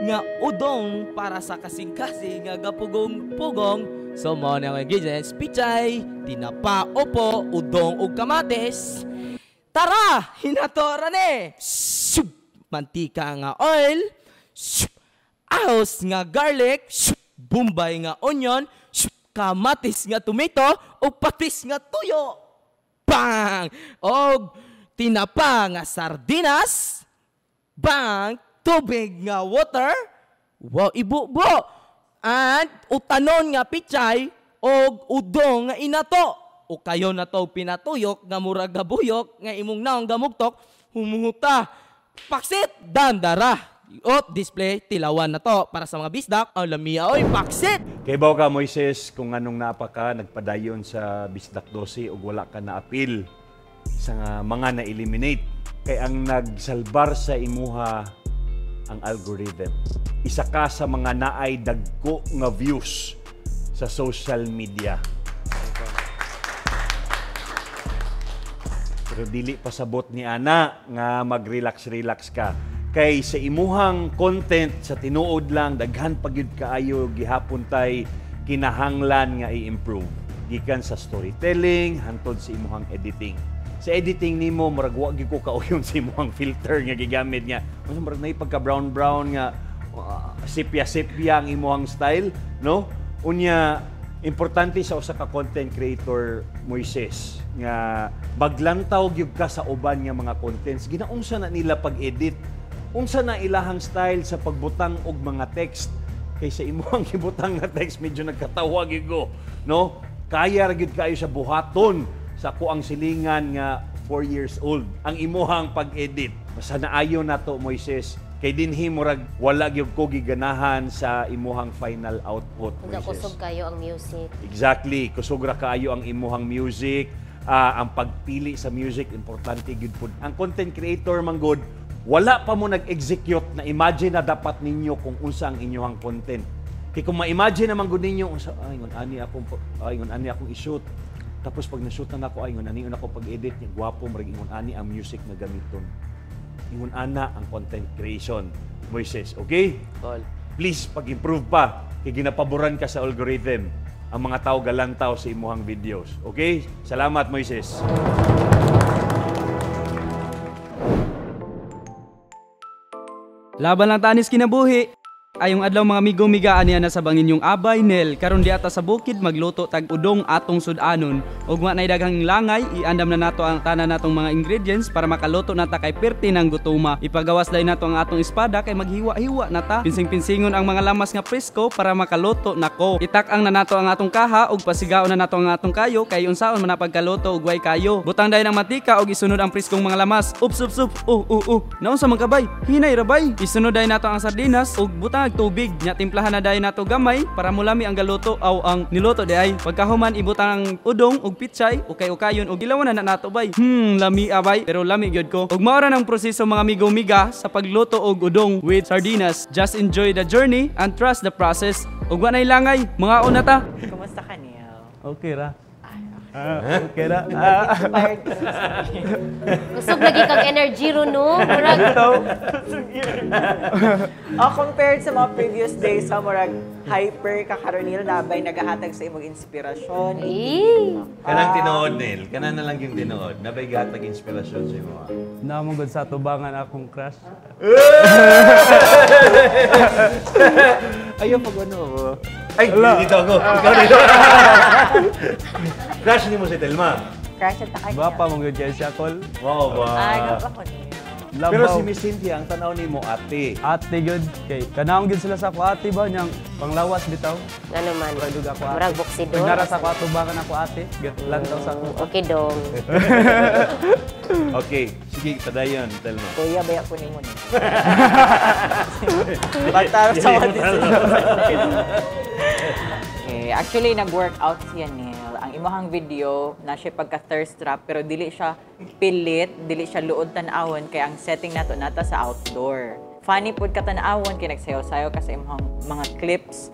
nga udong para sa kasing-kasing nga gapugong-pugong So mao na ang ingredients, pichay, tinapa, opo, udong ug kamatis. Tara, hinato ra ni. Sup, mantika nga oil, sup, ahos nga garlic, sup, bombay nga onion, sup, kamatis nga tomato ug patis nga tuyo. Bang! Og tinapa nga sardinas, bang! Tubig nga water, wow, ibubo! And utanon nga pichay og udong nga inato. O kayo na to pinatuyok nga murag gabuyok nga imong naong gamugtok, humuhuta. Paksit! Dandara! Op, display, tilawan na to para sa mga bisdak. Ang lamia, oy, paksit! Kay baw ka, Moises, kung anong napa ka, nagpadayon sa Bisdak 12 ug wala ka na-appeal sa nga mga na-eliminate. Kay ang nagsalbar sa imuha ang algorithm. Isa ka sa mga naay dagko nga views sa social media. Pero dili pasabot ni ana nga mag-relax-relax ka. Kay sa imuhang content sa tinuod lang daghan pa gyud kaayo gihapon tay kinahanglan nga i-improve. Gikan sa storytelling hantod sa imuhang editing. Sa editing nimo murag wa gyud ko kauyon sa imuhang filter nga gigamit nga. Unsa murag nay pagka brown nga sepia-sepia ang imuhang style, no? Unya importante sa usa ka content creator, Moises, nga maglantaw gyud ka sa uban nga mga contents. Ginaunsa na nila pag-edit? Unsa na ilahang style sa pagbutang og mga text? Kaysa imuhang gibutang nga text medyo nagkatawa gyud ko, no? Kaya ra gyud kaayo sa buhaton sa ako ang silingan nga 4 years old ang imuhang pag-edit. Basta naayo nato, Moises, kay dinhi murag wala gyud ko giganahan sa imuhang final output, Moises. Kusog kayo ang music. Exactly, kusog ra kaayo ang imuhang music. Ang pagpili sa music importante gyud pud. Ang content creator man gud, wala pa mo nag-execute na imagine na dapat ninyo kung unsa ang inyuhang content. Kay kung ma-imagine naman gud ninyo unsa, ay ngon ani akong ay ngon ani akong i-shoot. Tapos pag na-shoot na nako, ay ngon ani ako pag-edit niya, gwapo murag ingon ani ang music na gamiton. Ingon ana ang content creation, Moises, okay? Tol. Please pag-improve pa kay ginapaboran ka sa algorithm. Ang mga tao galantaw sa imuhang videos. Okay? Salamat, Moises. Laban lang tanis kinabuhi. Ayong adlaw mga amigo miga aniya na sa bangin yung abay nel karon di ata sa bukid magluto tag udong atong sudanon ug wa nay daghang langay iandam na nato ang tanan natong mga ingredients para makaluto na ta kay perti ng gutuma. Ipagawas dai nato ang atong espada kay maghiwa-hiwa na ta. Pinsing-pinsingon ang mga lamas nga presko para makaluto nako. Itak-ang na nato ang atong kaha ug pasigaon na nato ang atong kayo kay unsaon man na pagkaluto ug way kayo. Butang dayon ang mantika ug isunod ang preskong mga lamas. Ups ups ups. Naunsa man kabay? Hinay ra bay. Isunod dayon nato ang sardinas ug butang tubig nya timplahan na dayon nato gamay para mulami ang galuto aw ang niluto di ay. Pagkahuman ibutang ang udong ug pichay ukay-ukayon ug ilawan na nato bay. Lami abay pero lami gyud ko. Ug mao ra nang proseso mga amigo miga sa pagluto og udong with sardinas. Just enjoy the journey and trust the process. Ug wa nay langay, mga una ta. Kumusta ka, Neil? Okay ra. Okay ra. Kusog lagi kag energy ron, no? Murag. Oh, compared sa mga previous days, sa murag hyper ka karon Neil, nabay nagahatag sa imong inspirasyon. Kanang tinuod, Neil. Kanang na lang yung tinuod. Nabay gahatag inspirasyon sa imo. Namo gud sa tubangan akong crush. Ayaw pag ano. Ay, dito ako. Ikaw dito. Crush ni mo si Telma. Crush at kanya. Gwapa mong good siya, Col. Wow ba? Ay, gwapa ko niyo. Pero si Miss Cynthia, ang tanaw ni mo, ate. Ate, good. Kay, kanaong good sila sa ako, ate ba? Niyang panglawas bitaw. Ano man? Murag ako, ate. Murag buksidor. Pag nara sa ako, atubangan ako, ate. Lantaw sa ako. Okay, dong. Okay. Sige, padayon, Telma. Kuya, baya po ni mo. Pagtarap sa ako. Okay. Actually, nag-workout siya, Neil. Ang imong video, na siya pagka-thirst trap, pero dili siya pilit, dili siya luod tan-awon, kaya ang setting nato nata sa outdoor. Funny pod ka tan-awon, kaya nagsayaw-sayaw ka sa imong mga clips.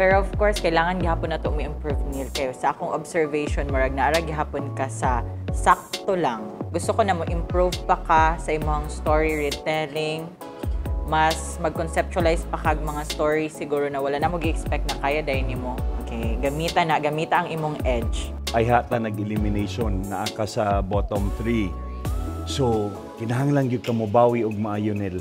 Pero of course, kailangan gihapon na to umi-improve, Neil. Kaya sa akong observation, murag naara gihapon ka sa sakto lang. Gusto ko na mo-improve pa ka sa imong story retelling. Mas mag-conceptualize pa kag mga story siguro na wala na mo gi-expect na kaya dahil nimo. Okay? Okay? Gamita na, gamita ang imong edge. Ay hata nag-elimination naa ka sa bottom 3. So, kinahanglan gyud ka mobawi og maayo, Nel.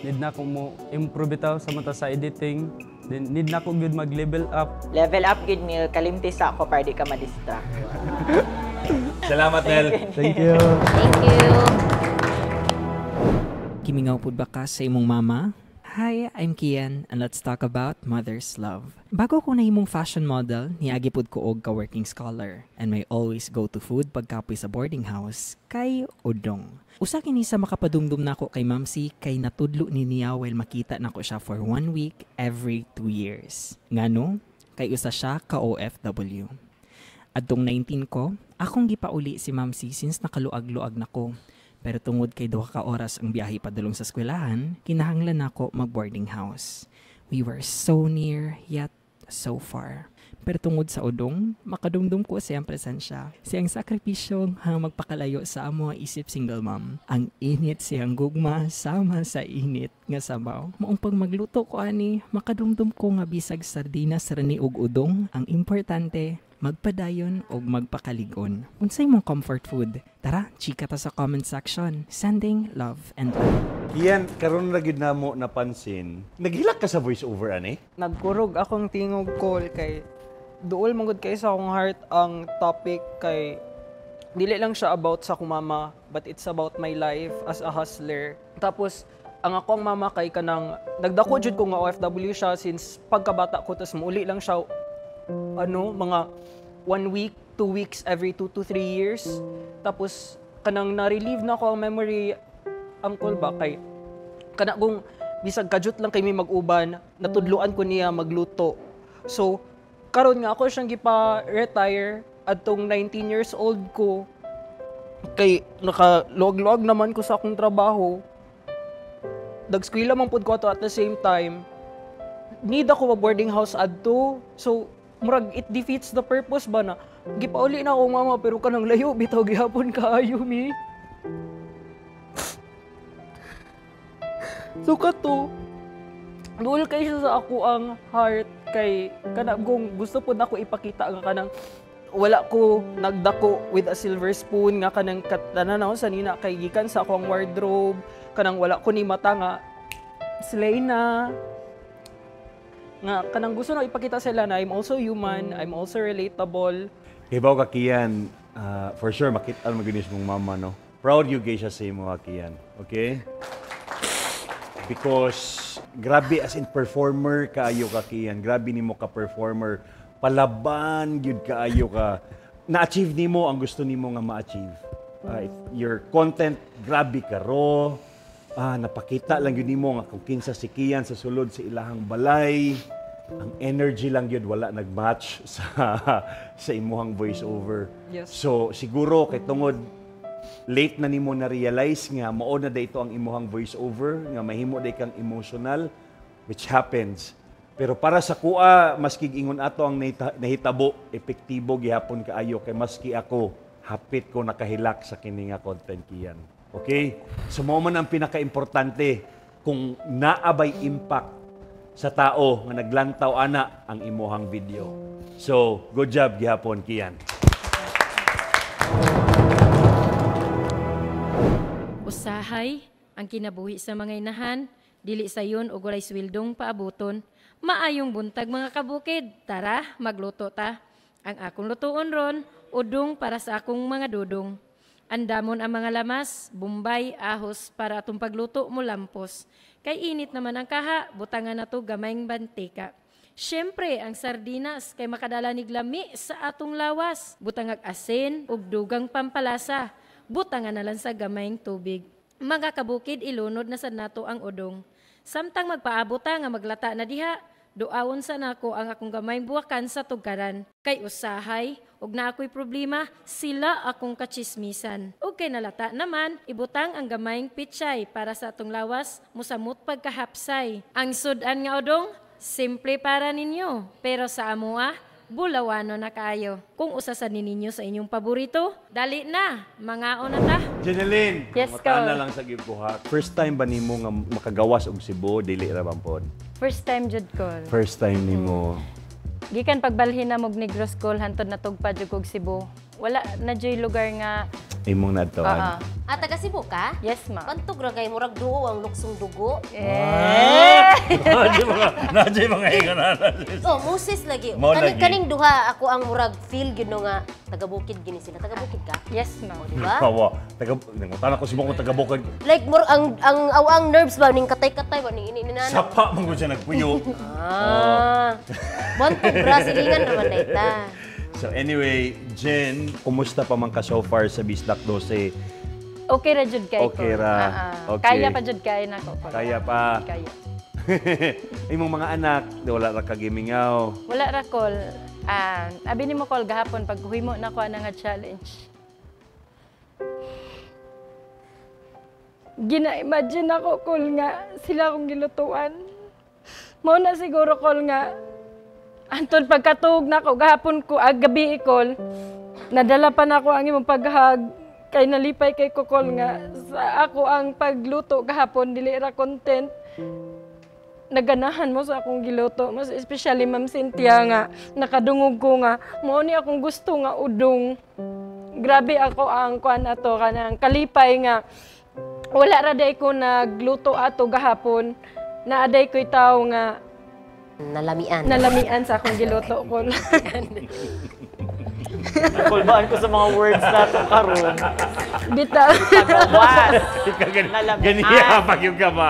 Need na ko mo improve bitaw sa mata sa editing. Then need na ko gyud mag-level up. Level up gyud, Neil. Kalimti sa ako para di ka ma-distract. Salamat, Nel. Thank you. Thank you. Gimingaw pud ba ka sa imong mama? Hi, I'm Kian and let's talk about mother's love. Bago ko nahimong fashion model, niagi pud ko og ka-working scholar and my always go-to food pagkapoy sa boarding house kay udong. Usa kini sa makapadumdum nako kay Mamsi kay natudlo ni niya while makita nako siya for one week every 2 years. Ngano? Kay usa siya ka OFW. Adtong 19 ko, akong gipauli si Mamsi since nakaluag-luag na ko. Pero tungod kay 2 ka oras ang biyahe padulong sa eskwelahan, kinahanglan nako mag-boarding house. We were so near, yet so far. Pero tungod sa udong, makadumdum ko sa iyang presensya. Siyang sakripisyo hang magpakalayo sa amo isip single mom. Ang init siyang gugma sama sa init nga sabaw. Maong pag magluto ko ani, makadumdum ko nga bisag sardinas ra ni og udong. Ang importante, magpadayon og magpakaligon. Unsay mong comfort food? Tara, chika ta sa comment section. Sending love and light. Kian, karon ra gyud namo napansin. Naghilak ka sa voice over ani? Nagkurog akong tingog, Col, kay duol man gud kay sa akong heart ang topic, kay dili lang siya about sa akong mama but it's about my life as a hustler. Tapos ang akong mama kay kanang nagdako jud ko nga OFW siya since pagkabata ko, tas muuli lang siya ano, mga one week, 2 weeks every 2 to 3 years. Tapos kanang na-relieve na ako ang memory, Uncle, ba, kay kana kung bisag kajut lang kay may mag-uban, natudloan ko niya magluto. So karon nga ako siyang gipa-retire adtong 19 years old ko kay nakaluag-luag naman ko sa akong trabaho. Nagskwela man pud ko ato at the same time. Need ako mag boarding house adto. So murag it defeats the purpose ba na gipauli na ako mama, pero kanang layo bitaw gihapon kaayo mi. So kato, duol kay siya sa ako ang heart kay kana kung gusto pud nako ipakita nga kanang wala ko nagdako with a silver spoon, nga kanang katanan ako sa nina kay gikan sa akong wardrobe, kanang wala ko ni mata nga slay na, nga kanang gusto na ipakita sila na I'm also human, I'm also relatable. Hibaw ka, Kian, for sure makita mo gyud mong mama, no. Proud gyud kay siya sa imo, Kian. Okay? Because grabe, as in performer kaayo ka, Kian. Grabe nimo ka performer. Palaban gyud kaayo ka. Na-achieve nimo ang gusto nimo nga ma-achieve. Your content grabe ka raw. Napakita lang gyud nimo nga kung kinsa si Kian sa sulod sa ilahang balay. Ang energy lang gyud wala nag-match sa imuhang voice over. So siguro kay tungod late na nimo na realize nga mao na dito ang imuhang voice over nga mahimo day kang emotional, which happens. Pero para sa kuha, maski ingon ato ang nahitabo, epektibo gihapon kaayo kay maski ako hapit ko nakahilak sa kini nga content, Kian. Okay? So mao man ang pinakaimportante kung naa bay impact sa tao nga naglantaw ana ang imuhang video. So, good job gihapon, Kian. Usahay ang kinabuhi sa mga inahan, dili sayon og walay swildong paabuton. Maayong buntag, mga kabukid. Tara, magluto ta. Ang akong lutuon ron, udong para sa akong mga dudong. Andamon ang mga lamas, bumbay, ahos para atong pagluto mo lampos. Kay init naman ang kaha, butangan na to gamayng mantika. Siyempre, ang sardinas kay makadala nig lami sa atong lawas. Butangag asin ug dugang pampalasa. Butangan na lang sa gamayng tubig. Mga kabukid, ilunod na sad nato ang udong. Samtang magpaabot ta nga maglata na diha, duawon sa nako ang akong gamayng buwakan sa tugkaran. Kay usahay, ug na ako'y problema, sila akong kachismisan. Ug kay nalata naman, ibutang ang gamayng pichay para sa atong lawas, musamot pagkahapsay. Ang sudan nga udong, simple para ninyo, pero sa amoa, bulawano na kaayo. Kung usa sa ninyo sa inyong paborito, dali na, mangaon na ta. Jeneline, Yes, mata na ko. lang sa gibuhat. First time ba nimo nga makagawas og Cebu, dili ra man pod? First time jud ko. First time nimo. Gikan pagbalhin na mog Negros School hantod natugpa jud kog Cebu. Wala na juy lugar nga imong naadtoan. Ah, taga Cebu ka? Yes, ma'am. Bantog ra kay murag duo ang luksong dugo. Eh. Nadyo mga inganan. Oh, Moses lagi. Mao Kaning lagi. Kaning duha ako ang murag feel gyud no nga taga bukid gini sila. Taga bukid ka? Yes, ma'am. Oh, di ba? Kawa. Taga nangutana ko si mo kung taga bukid. Like mur ang awang nerves ba ning katay-katay ba ning ini ini Sapa man gud siya nagpuyo. Ah. Bantog ra silingan ra man day ta. So anyway, Jen, kumusta pa man ka so far sa Bisdak 12? Okay ra jud kay ko. Okay ra. Okay. Kaya pa jud kay nako. Kaya pa. Kaya. Imong mga anak, wala ra ka gimingaw. Wala ra call. Abi nimo call gahapon pag huimo na ko ana nga challenge. Gina-imagine ako call nga sila akong gilutuan. Mao na siguro call nga antod pagkatuog nako gahapon ko gabi call. Nadala pa nako ang imong paghag kay nalipay kay ko call nga sa ako ang pagluto gahapon dili ra content. Naganahan mo sa akong giluto, mas especially Ma'am Cynthia nga nakadungog ko nga mao ni akong gusto nga udong. Grabe ako ang kuan ato kanang kalipay nga wala ra day ko nagluto ato gahapon. Naaday ko'y tawo nga nalamian. Nalamian sa akong giluto ko. Kulbaan ko sa mga words nato karon. Bitaw. Pagawas. Nalamian. Ganiya pag yung kama.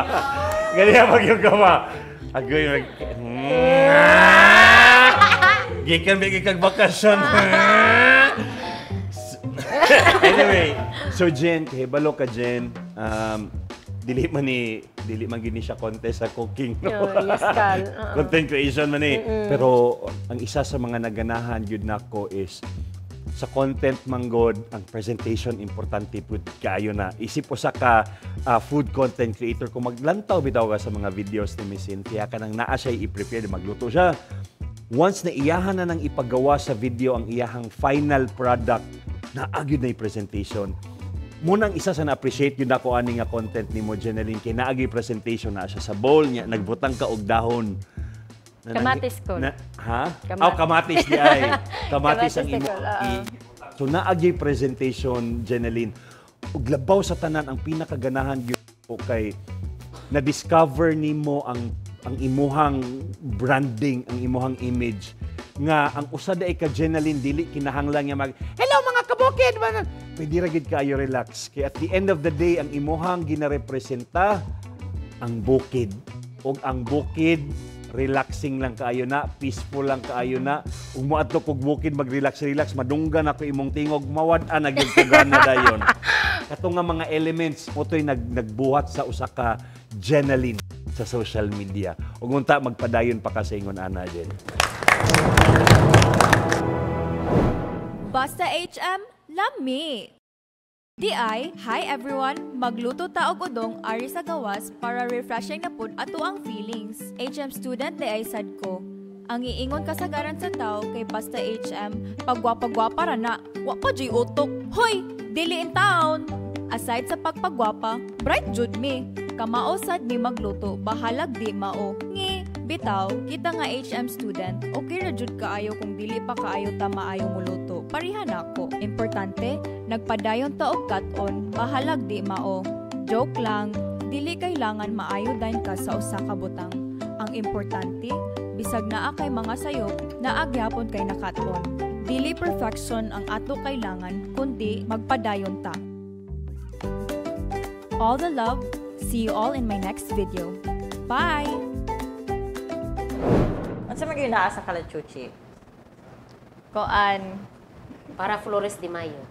Ganiya pag yung kama. Agoy nag gikan ba kag bakasyon. Anyway, so Jen, kahibalo ka Jen. Dili man gini siya contest sa cooking, no? Oh, yes, Kal. Content creation man eh. Pero ang isa sa mga naganahan gyud nako is sa content manggod, ang presentation importante pud kaayo na. Isip usa ka food content creator kung maglantaw bitaw ka sa mga videos ni Miss Cynthia kanang naa siya i-prepare magluto siya. Once na iyahan na nang ipagawa sa video ang iyahang final product, naa gyud na presentation. Munang isa sa na-appreciate yun ako ani nga content ni mo, Jeneline, kay naagi presentation na siya sa bowl niya, nagbutang ka og dahon. Kamatis ko. Ha? Kamatis. Oh, kamatis di ay. Kamatis ang imo. So naagi presentation, Jeneline. Ug labaw sa tanan ang pinakaganahan gyud ko kay na-discover nimo ang imuhang branding, ang imuhang image nga ang usa daay ka Jeneline dili kinahanglan nga mag hello mga kabukid. Pwede ra gid kaayo relax kay at the end of the day ang imuhang ginarepresenta ang bukid ug ang bukid relaxing lang kaayo na, peaceful lang kaayo na. Ug moadto kog bukid mag-relax-relax, madunggan ako imong tingog, mawad-an na gyud ko gana dayon. Kato nga mga elements mo to'y nagbuhat sa usa ka Jeneline sa social media. Ug unta magpadayon pa ka sa ingon ana, Jen. Basta HM, lami! Di ay, hi everyone! Magluto ta og udong ari sa gawas para refreshing na pud ato ang feelings. HM student di ay sad ko. Ang iingon kasagaran sa tao kay basta HM, pagwapa-gwapa ra na, wa pa juy utok. Hoy! Dili in town! Aside sa pagpagwapa, bright jud mi. Kamao sad mi magluto, bahalag di mao. Ngi, bitaw, kita nga HM student, okay ra jud kaayo kung dili pa kaayo ta maayo muluto. Parihan ako. Importante, nagpadayon ta og cut-on, bahalag di mao. Joke lang, dili kailangan maayo dayon ka sa usa ka butang. Ang importante, bisag naa kay mga sayop, naa gyapon kay nakat-on. Dili perfection ang ato kailangan, kundi magpadayon ta. All the love. See you all in my next video. Bye! Unsa man gyud naa sa kalachuchi? Koan. Para Flores de Mayo.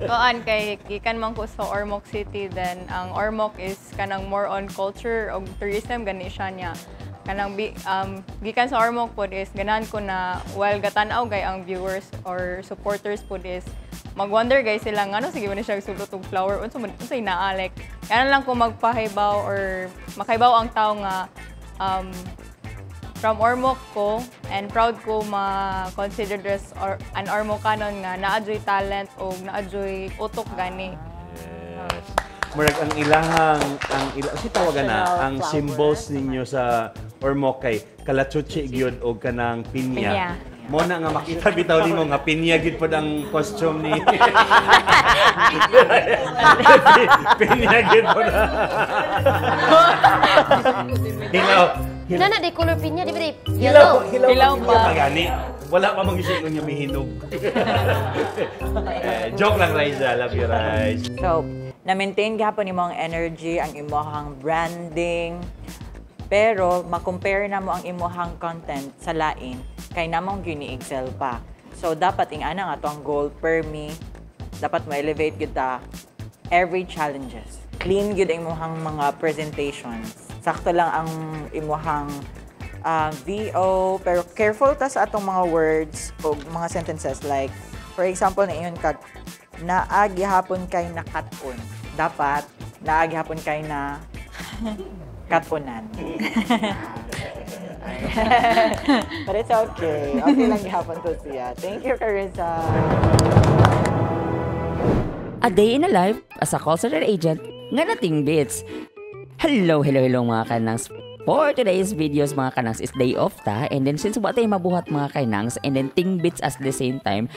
Koan kay gikan man ko sa Ormoc City, then ang Ormoc is kanang more on culture og tourism gani siya niya. Kanang gikan sa Ormoc pod is ganahan ko na while gatan-aw gay ang viewers or supporters pod is mag-wonder guys sila ngano sige man siya sulot og flower unsa man unsay naa like kanan lang ko magpahibaw or makaibaw ang tao nga from Ormoc ko and proud ko ma-consider as an Ormocanon nga naa joy talent o naa joy utok gani. Yes. Murag ang ilahang ang ila si tawagan na ang symbols ninyo sa Ormoc kay kalachuchi gyud og kanang pinya. Pinya. Mo na nga makita bitaw nimo nga pinya gyud pod ang costume ni pinya gyud pod. Hilaw. Na na di color pinya di ba di? Hilaw, Yellow. hilaw, hilaw pa gani. Wala pa mang isip niya mihinog. Eh, joke lang, Raisa. Love you, Raisa. So, na-maintain gihapon nimo ang energy, ang imuhang branding, pero ma-compare na mo ang imuhang content sa lain kay namong gyud ni excel pa. So, dapat ing-ana nga to ang goal per me, dapat ma-elevate gyud ta every challenges. Clean gyud ang imuhang mga presentations. Sakto lang ang imuhang VO, pero careful ta sa atong mga words o mga sentences, like for example, na ingon kag naa gihapon kay nakat-on. Dapat naa gihapon kay na katunan. But it's okay. Okay lang gihapon to siya. Thank you, Carissa. A day in a life as a call center agent nga nothing beats. Hello, hello, hello, mga kanangs. For today's videos, mga kanangs, is day off ta, and then since wa tay mabuhat, mga kanangs, and then ting bits at the same time,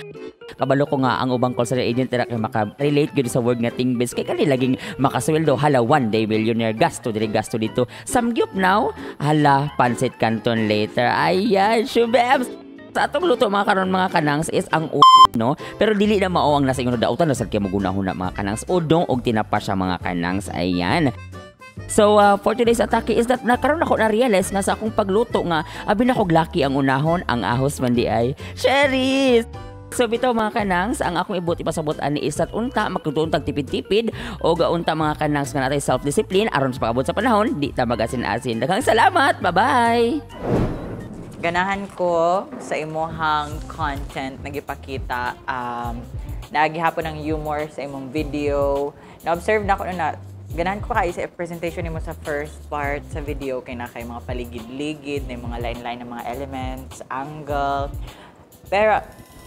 kabalo ko nga ang ubang call center agent dira kay maka-relate gyud sa word nga ting bits kay kani laging makasweldo, hala, one day millionaire, gasto diri, gasto dito, samgyup now, hala, pansit canton later. Ayan, shubebs. Sa atong luto mga karon, mga kanangs, is ang no, pero dili na mao ang nasa ingon dautan na sad kay maguna-huna, mga kanangs, udong og tinapa siya, mga kanangs. Ayan. So, for today's atake is that nakaroon ako na realize nga sa akong pagluto nga abi na kog lucky ang unahon ang ahos man di ay Cherries. So bitaw, mga kanangs, ang akong ibot ipasabot ani is that unta magtuon tag tipid-tipid o unta, mga kanangs, nga natay self-discipline aron sa pag-abot sa panahon di ta magasin-asin. Daghang salamat. Bye-bye. Ganahan ko sa imuhang content nagipakita, naa gihapon ang humor sa imong video. Na-observe na ko na ganahan ko kayo sa presentation nimo sa first part sa video kay na kay mga paligid-ligid, na mga line-line ng mga elements, angle. Pero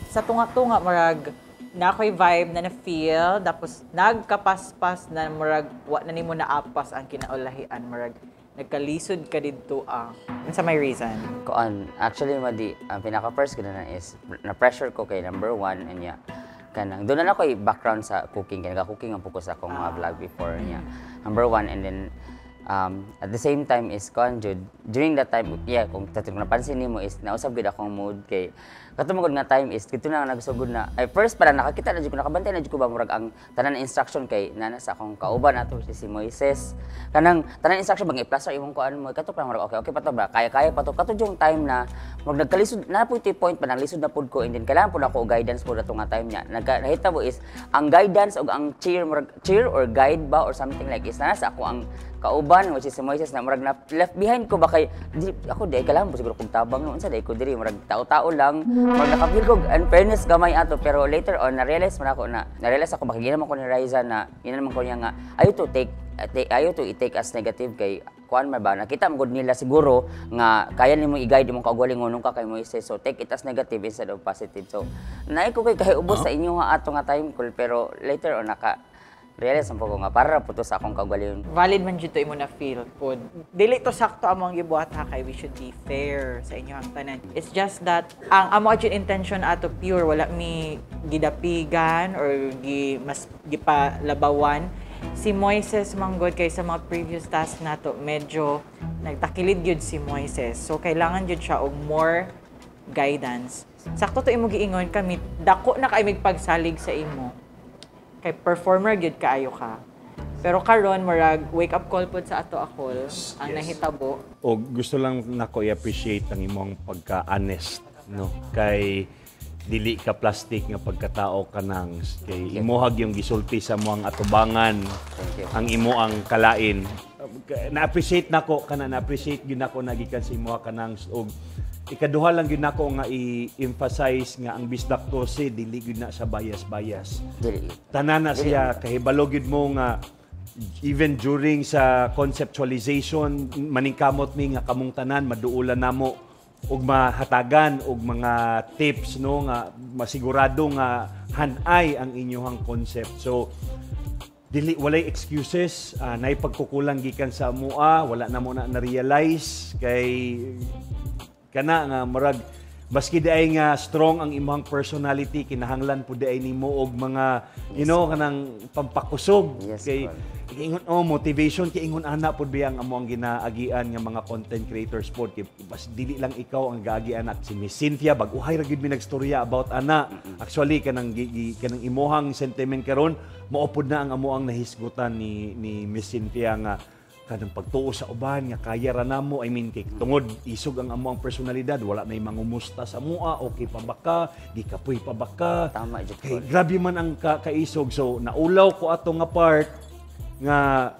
sa tunga-tunga murag na ako'y vibe na na-feel, tapos nagkapaspas na murag wa na nimo naapas ang kinaulahian, murag nagkalisod ka didto ah. Unsa may reason? Kuan, actually madi, ang pinaka first ko na is na pressure ko kay number one and yeah, kanang doon na ako background sa cooking kay nag-cooking ang focus akong mga vlog before niya. Number one, and then at the same time is kuan jud during that time, yeah, kung tatong napansin nimo is nausab gid akong mood kay kato man nga time is dito na nagsugod na ay first para nakakita na jud ko, nakabantay na jud ko ba murag ang tanan na instruction kay nana sa akong kauban ato si Moises, kanang tanan instruction bang i-plaster imong kuan mo kato pa murag okay okay pa to ba, kaya kaya pa to. Kato yung time na murag nagkalisod na po point pa naglisod na pud ko and then kailangan pud ako og guidance pud ato nga time niya. Nagka nahitabo is ang guidance og ang cheer, murag cheer or guide ba or something like is na sa ako ang kauban, which is si Moises, na murag na left behind ko ba kay di, ako di ay kailangan po siguro kong tabang no, unsa day ko diri, murag tao-tao lang, murag naka-feel ko unfairness gamay ato. Pero later on na-realize man ako na na-realize ako bakit naman ko ni Riza na yun naman ko niya nga ayo to take ayo to i-take as negative kay kuan man ba, nakita mo gud nila siguro nga kaya nimo i-guide imong kaugalingon nung ka kay Moises, so take it as negative instead of positive. So naay ko kay ubos sa inyo nga ato nga time call, pero later on naka realize ang po ko nga para po to sa akong kaugalingon. Valid man jud to imo na feel pod. Dili to sakto among gibuhat ha kay we should be fair sa inyong tanan. It's just that ang amo jud intention ato pure, wala mi gidapigan or gi mas gipalabawan. Si Moises manggod kay sa mga previous task nato medyo nagtakilid gyud si Moises. So kailangan jud siya og more guidance. Sakto to imo giingon kami, dako na kay pagsalig sa imo. Kay performer gyud kaayo ka. Pero karon murag wake up call pod sa ato akol ang nahitabo. O gusto lang nako i-appreciate ang imong pagka-honest, no, kay dili ka plastic nga pagkatao ka nang kay imuhag yung gisulti sa mo ang atubangan ang imo ang kalain. Na-appreciate nako kana, na-appreciate gyud nako nagikan sa imuha kanang. Og ikaduha lang gyud nako nga i-emphasize nga ang Bisdak 12 dili gyud na sa bias-bias. Dili. Tanan na siya kahibalo gyud mo nga even during sa conceptualization maningkamot mi nga kamong tanan maduulan namo og mahatagan og mga tips, no, nga masigurado nga hanay ang inyong concept. So Dili, walay excuses, nay pagkukulang gikan sa amua, wala na mo na na-realize kay kana nga murag baski di ay nga strong ang imong personality, kinahanglan pud di ay nimo og mga kanang pampakusog kay ingon oh motivation kay ingon ana pud biya ang amo ang ginaagian nga mga content creators pod kay bas dili lang ikaw ang gaagian at si Miss Cynthia bag-uhay ra gyud mi nagstorya about ana. Actually kanang kanang imuhang sentiment karon mao pud na ang amo ang nahisgutan ni Miss Cynthia nga kanang pagtuo sa uban nga kaya ra namo. I mean kay tungod isog ang amo ang personalidad, wala nay mangumusta sa mua, okay pa ba ka, di kapoy pa ba ka. Tama jud. Kay grabe man ang kaisog. So naulaw ko ato nga part nga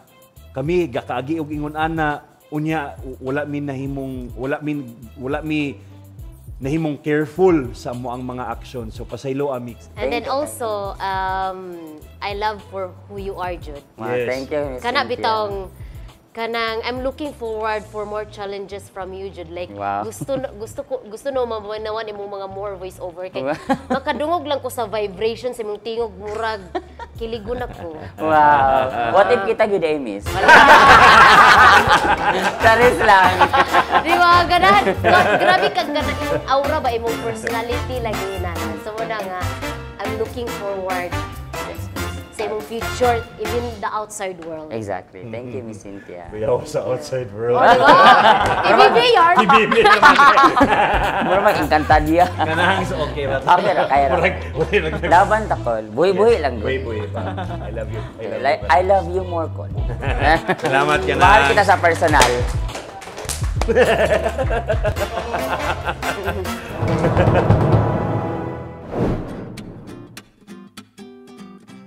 kami gakaagi og ingon ana, unya wala mi nahimong wala mi nahimong careful sa amo ang mga action. So pasaylo amix. And then also I love for who you are, Jude. Wow, yes. Thank you, Miss Kana Cynthia. Bitong kanang I'm looking forward for more challenges from you, Jude. Like wow. gusto no mabanawan imong mga more voice over kay makadungog lang ko sa vibration sa imong tingog, murag kiligon ako. Wow. What if kita gyud ay miss? Charis lang. Di ba ganahan? Grabe kag ganahan imong aura ba, imong personality lagi na. So mo na nga I'm looking forward sa imong future, even the outside world. Exactly. Thank you, Miss Cynthia. Kuya sa outside world. Oh, diba? PBB yarn. PBB. Mura mag-encantadia. Kanang so okay ra. Okay ra, kaya ra. Laban takol. Buhi-buhi lang. Buhi-buhi pa. I love you. I love you more, Col. Salamat ka na. Mahal kita sa personal.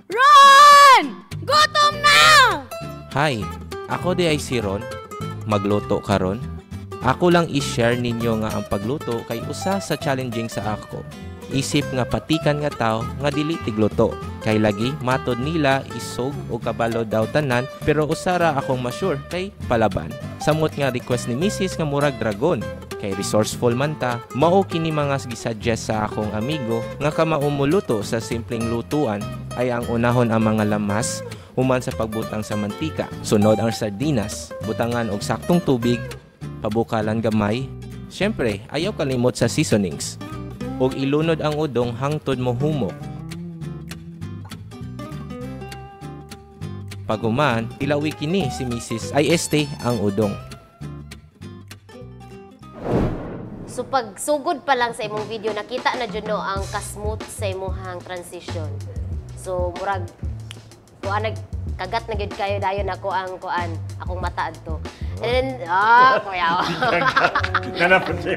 Ron! Gutom na! Hi, ako di ay si Ron. Magluto karon. Ako lang i-share ninyo nga ang pagluto kay usa sa challenging sa ako. Isip nga patikan nga tao nga dili tigluto. Kay lagi matod nila isog o kabalo daw tanan, pero usara akong ma-sure kay palaban. Samot nga request ni Mrs. nga murag dragon. Kay resourceful man ta, mao kini mga gisuggest sa akong amigo nga kamaumuluto sa simpleng lutuan ay ang unahon ang mga lamas human sa pagbutang sa mantika. Sunod ang sardinas, butangan og saktong tubig, pabukalan gamay. Siyempre, ayaw kalimot sa seasonings. Og ilunod ang udong hangtod mohumok. Paguman, ilawi kini si Mrs. ay este ang udong. So pag sugod pa lang sa imong video, nakita na jud no ang kasmooth sa imong transition. So murag kuan nagkagat na gyud kayo dayon ako ang kuan akong mata adto. And then kuya. Nanapon siya.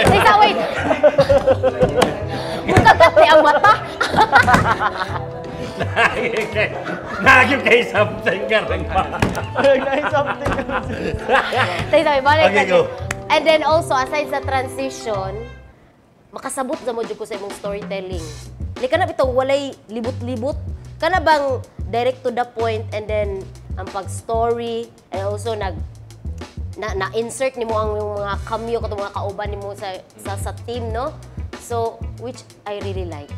Teka, wait. Mukagat ni ang mata. Naging kay something ka rin pa. Naging something ka rin. Teka, balik. Okay, go. And then also, aside sa transition, makasabot na mo dyan ko sa imong storytelling. Like, kana bitaw walay libot-libot. Kana bang direct to the point and then ang pag-story and also na-insert nimo ang mga cameo katong mga kauban nimo sa team, no? So, which I really like.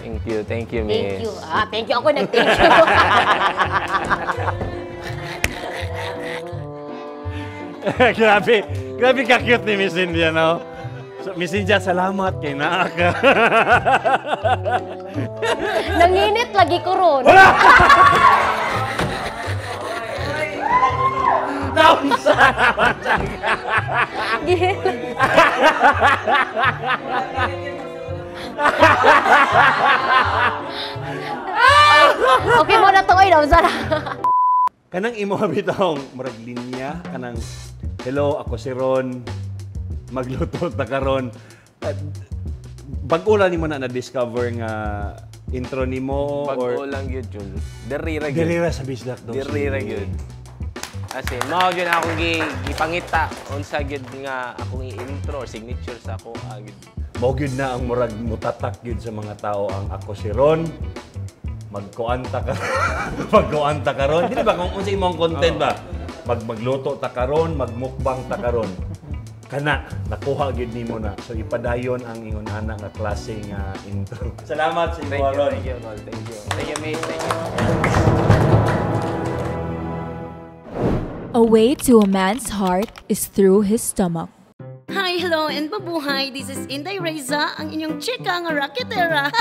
Thank you, miss. Thank you. Ah, thank you. Ako nag-thank you. Grabe. Grabe ka-cute ni Miss India, no? So, Miss India, salamat kay naa ka. Nanginit lagi ko ron. Wala! Naunsa naman siya. Okay mo na to, oy, naunsa na. Kanang imo bitong murag linya, kanang hello, ako si Ron, magluto ta karon. Bag-o lang nimo na na-discover nga intro nimo or bag-o lang gyud yun. Diri ra gyud. Diri ra sa Bisdak daw. Diri ra gyud. As in, mao gyud akong gipangita unsa gyud nga akong i-intro or signature sa ako gyud. Mao gyud na ang murag mutatak gyud sa mga tao ang ako si Ron. Magkuan ta ka. Magkuan ta karon. Dili ba kung unsa imong content ba? Magluto ta karon, magmukbang ta karon. Kana nakuha gyud nimo na. So ipadayon ang ingon ana nga klase nga intro. Salamat sa Thank you, Ron. thank you, Tol. Thank you. Thank you, mate. Thank you. A way to a man's heart is through his stomach. Hi, hello, and mabuhay. This is Inday Reza, ang inyong chika nga raketera.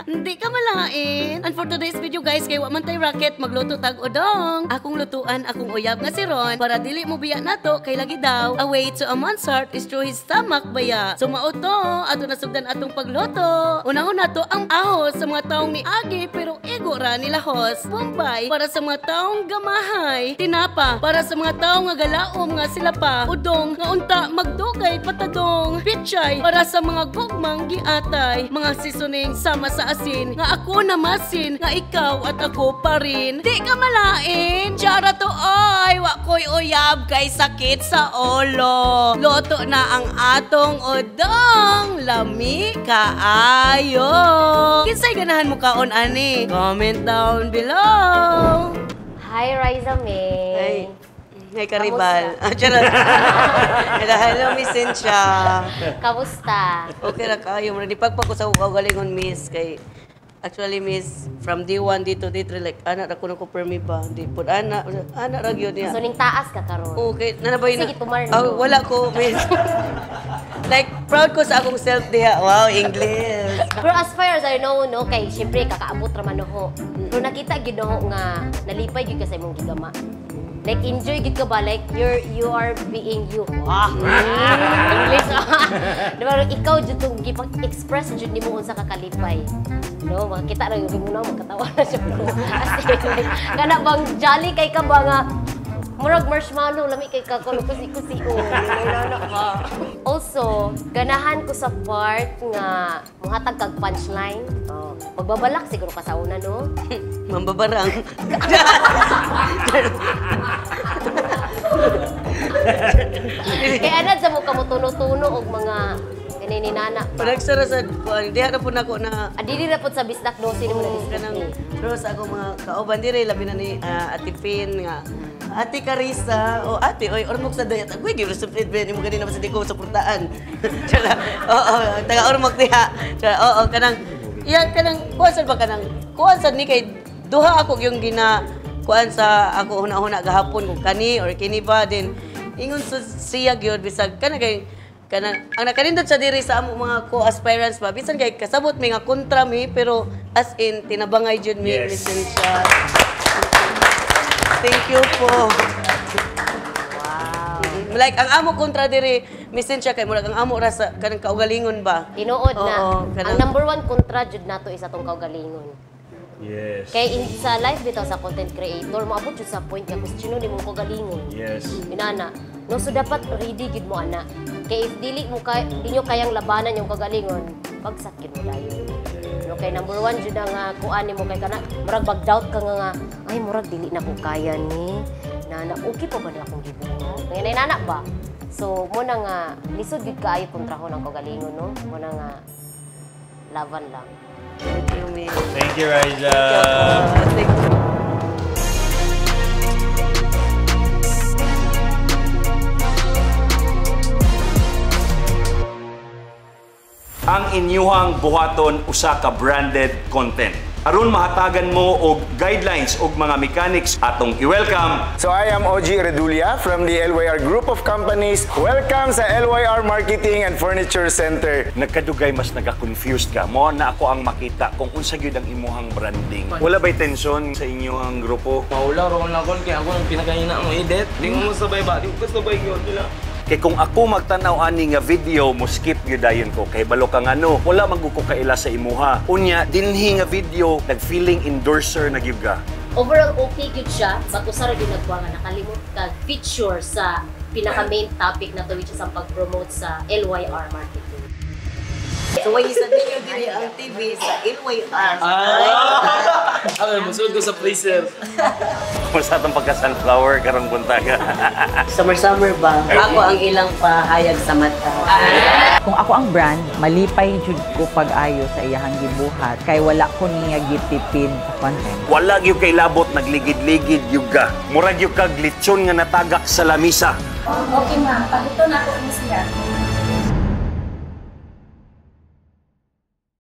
Hindi ka malain. And for today's video guys, kay wa man tay racket, magluto tag udong. Akong lutuan, akong uyab nga si Ron, para dili mo biya nato kay lagi daw. A way to a man's heart is through his stomach baya. So mao to, ato nasugdan atong pagluto. Unahon nato ang ahos sa mga taong niagi pero igo ra nila hos. Bombay para sa mga taong gamahay. Tinapa para sa mga taong nga galaom nga sila pa. Udong nga unta magdugay patadong. Pichay para sa mga gugmang giatay. Mga seasoning sama sa asin nga ako namasin nga ikaw at ako pa rin. Di ka malain. Chara to oy, wa ko'y uyab kay sakit sa ulo. Luto na ang atong udong. Lami kaayo. Kinsay ganahan mo kaon ani? Comment down below. Hi, Ryzza Mae. Hi. Hi, Karibal. Ah, charot. Hello, hello, Miss Cynthia. Kamusta? Okay ra kayo. Mura di pagpa ko sa kaugalingon, Miss. Kay, actually, Miss, from D1, D2, D3, like, ana ra ko na ko permi ba? Di po, ana, ana ra gyud niya. So, ning taas ka karon. Okay, nanabay na. Sige, tumar na. Oh, wala ko, Miss. Like, proud ko sa akong self diha. Wow, English. Pero as far as I know, no, kay syempre kakaabot ra man ho. Pero nakita gyud ho nga nalipay gyud ka sa imong gigama. Like enjoy gyud ka ba? Like you are being you. Wow. English. Diba, ikaw jud tong gipag-express jud nimo unsa ka kalipay. No, makita ra gyud mo na magkatawa na siya. As in, like, kana bang jolly kay ka ba nga murag marshmallow lami kay ka kuno kusi-kusi o. Also, ganahan ko sa part nga muhatag kag punchline. Oh, magbabalak siguro ka sa una, no? Mambabarang. Kay anad sa mo ka mo tuno-tuno og mga kanininana. Panagsara sa kuan, diha na po nako na. Dili ra pod sa Bisdak 12 nimo na kanang pero sa akong mga kauban diri labi na ni Ate Pin nga Ate Carissa, o ate, oy, Ormoc sa dayat. Agoy, give support ba nimo ganina sa di ko suportaan. Oo, taga Ormoc diha. Oo, kanang iya kanang kuan sad ba kanang kuan sad ni kay duha ako yung gina kuan sa ako huna-huna gahapon kung kani or kini ba din ingon sa siya gyud bisag kana kay kanang ang nakanindot sa diri sa amo mga co-aspirants ba bisan kay kasabot mi nga kontra mi pero as in tinabangay jud mi. Yes. Miss Cynthia. Thank you po. Wow. Like ang amo kontra diri Miss Cynthia kay murag ang amo ra sa kanang kaugalingon ba. Tinuod na. Oo, kanang ang number one kontra jud nato is atong kaugalingon. Yes. Kay sa life bitaw sa content creator, moabot jud sa point nga question nimo kaugalingon. Yes. Inana. No, so dapat ready gid mo ana. Kay if dili mo kay di nyo kayang labanan yung kagalingon, bagsak gid mo dayon. No, kay number one jud ang kuan nimo kay kana murag bag-doubt ka nga ay murag dili na ko kaya ni. Nana, okay pa ba na akong gibuhat? Ngayon nana ba? So mo na nga lisod gid kaayo kontrahon ang kagalingon, no? Mo na nga laban lang. Thank you, Miss. Thank you, Ryzza. Thank you. Ang inyuhang buhaton usa ka branded content. Aron mahatagan mo og guidelines og mga mechanics atong i-welcome. So I am OG Redulia from the LYR Group of Companies. Welcome sa LYR Marketing and Furniture Center. Nagkadugay mas naga-confused ka. Mo na ako ang makita kung unsa gyud ang imuhang branding. Wala ba'y tension sa inyong grupo? Maula, roon lang kaya ako ang pinakahina mo edit. Di mo sabay ba? Di ko sabay yun nila. Kay kung ako magtan-aw ani nga video, mo skip gyud dayon ko kay balo ka ngano, wala man gud ko kaila sa imuha. Unya dinhi nga video, nag-feeling endorser na gyud ka. Overall okay gyud siya, but usa ra gyud nagkuha nga nakalimot kag feature sa pinaka main topic na to, which is ang pag-promote sa LYR marketing. So why isa ninyo diri ang TV sa LYR? Ako, musulod ko sa freezer. Kung sa atong pagka-sunflower karong buntaga. Summer-summer ba? Ako ang ilang pahayag sa mata. Kung ako ang brand, malipay jud ko pag-ayo sa iyahang gibuhat kay wala ko niya gitipid sa content. Wala gyud kay labot, nagligid-ligid gyud ka. Murag gyud kag lechon nga natagak sa lamisa. Okay ma'am, paguto na ako ni siya.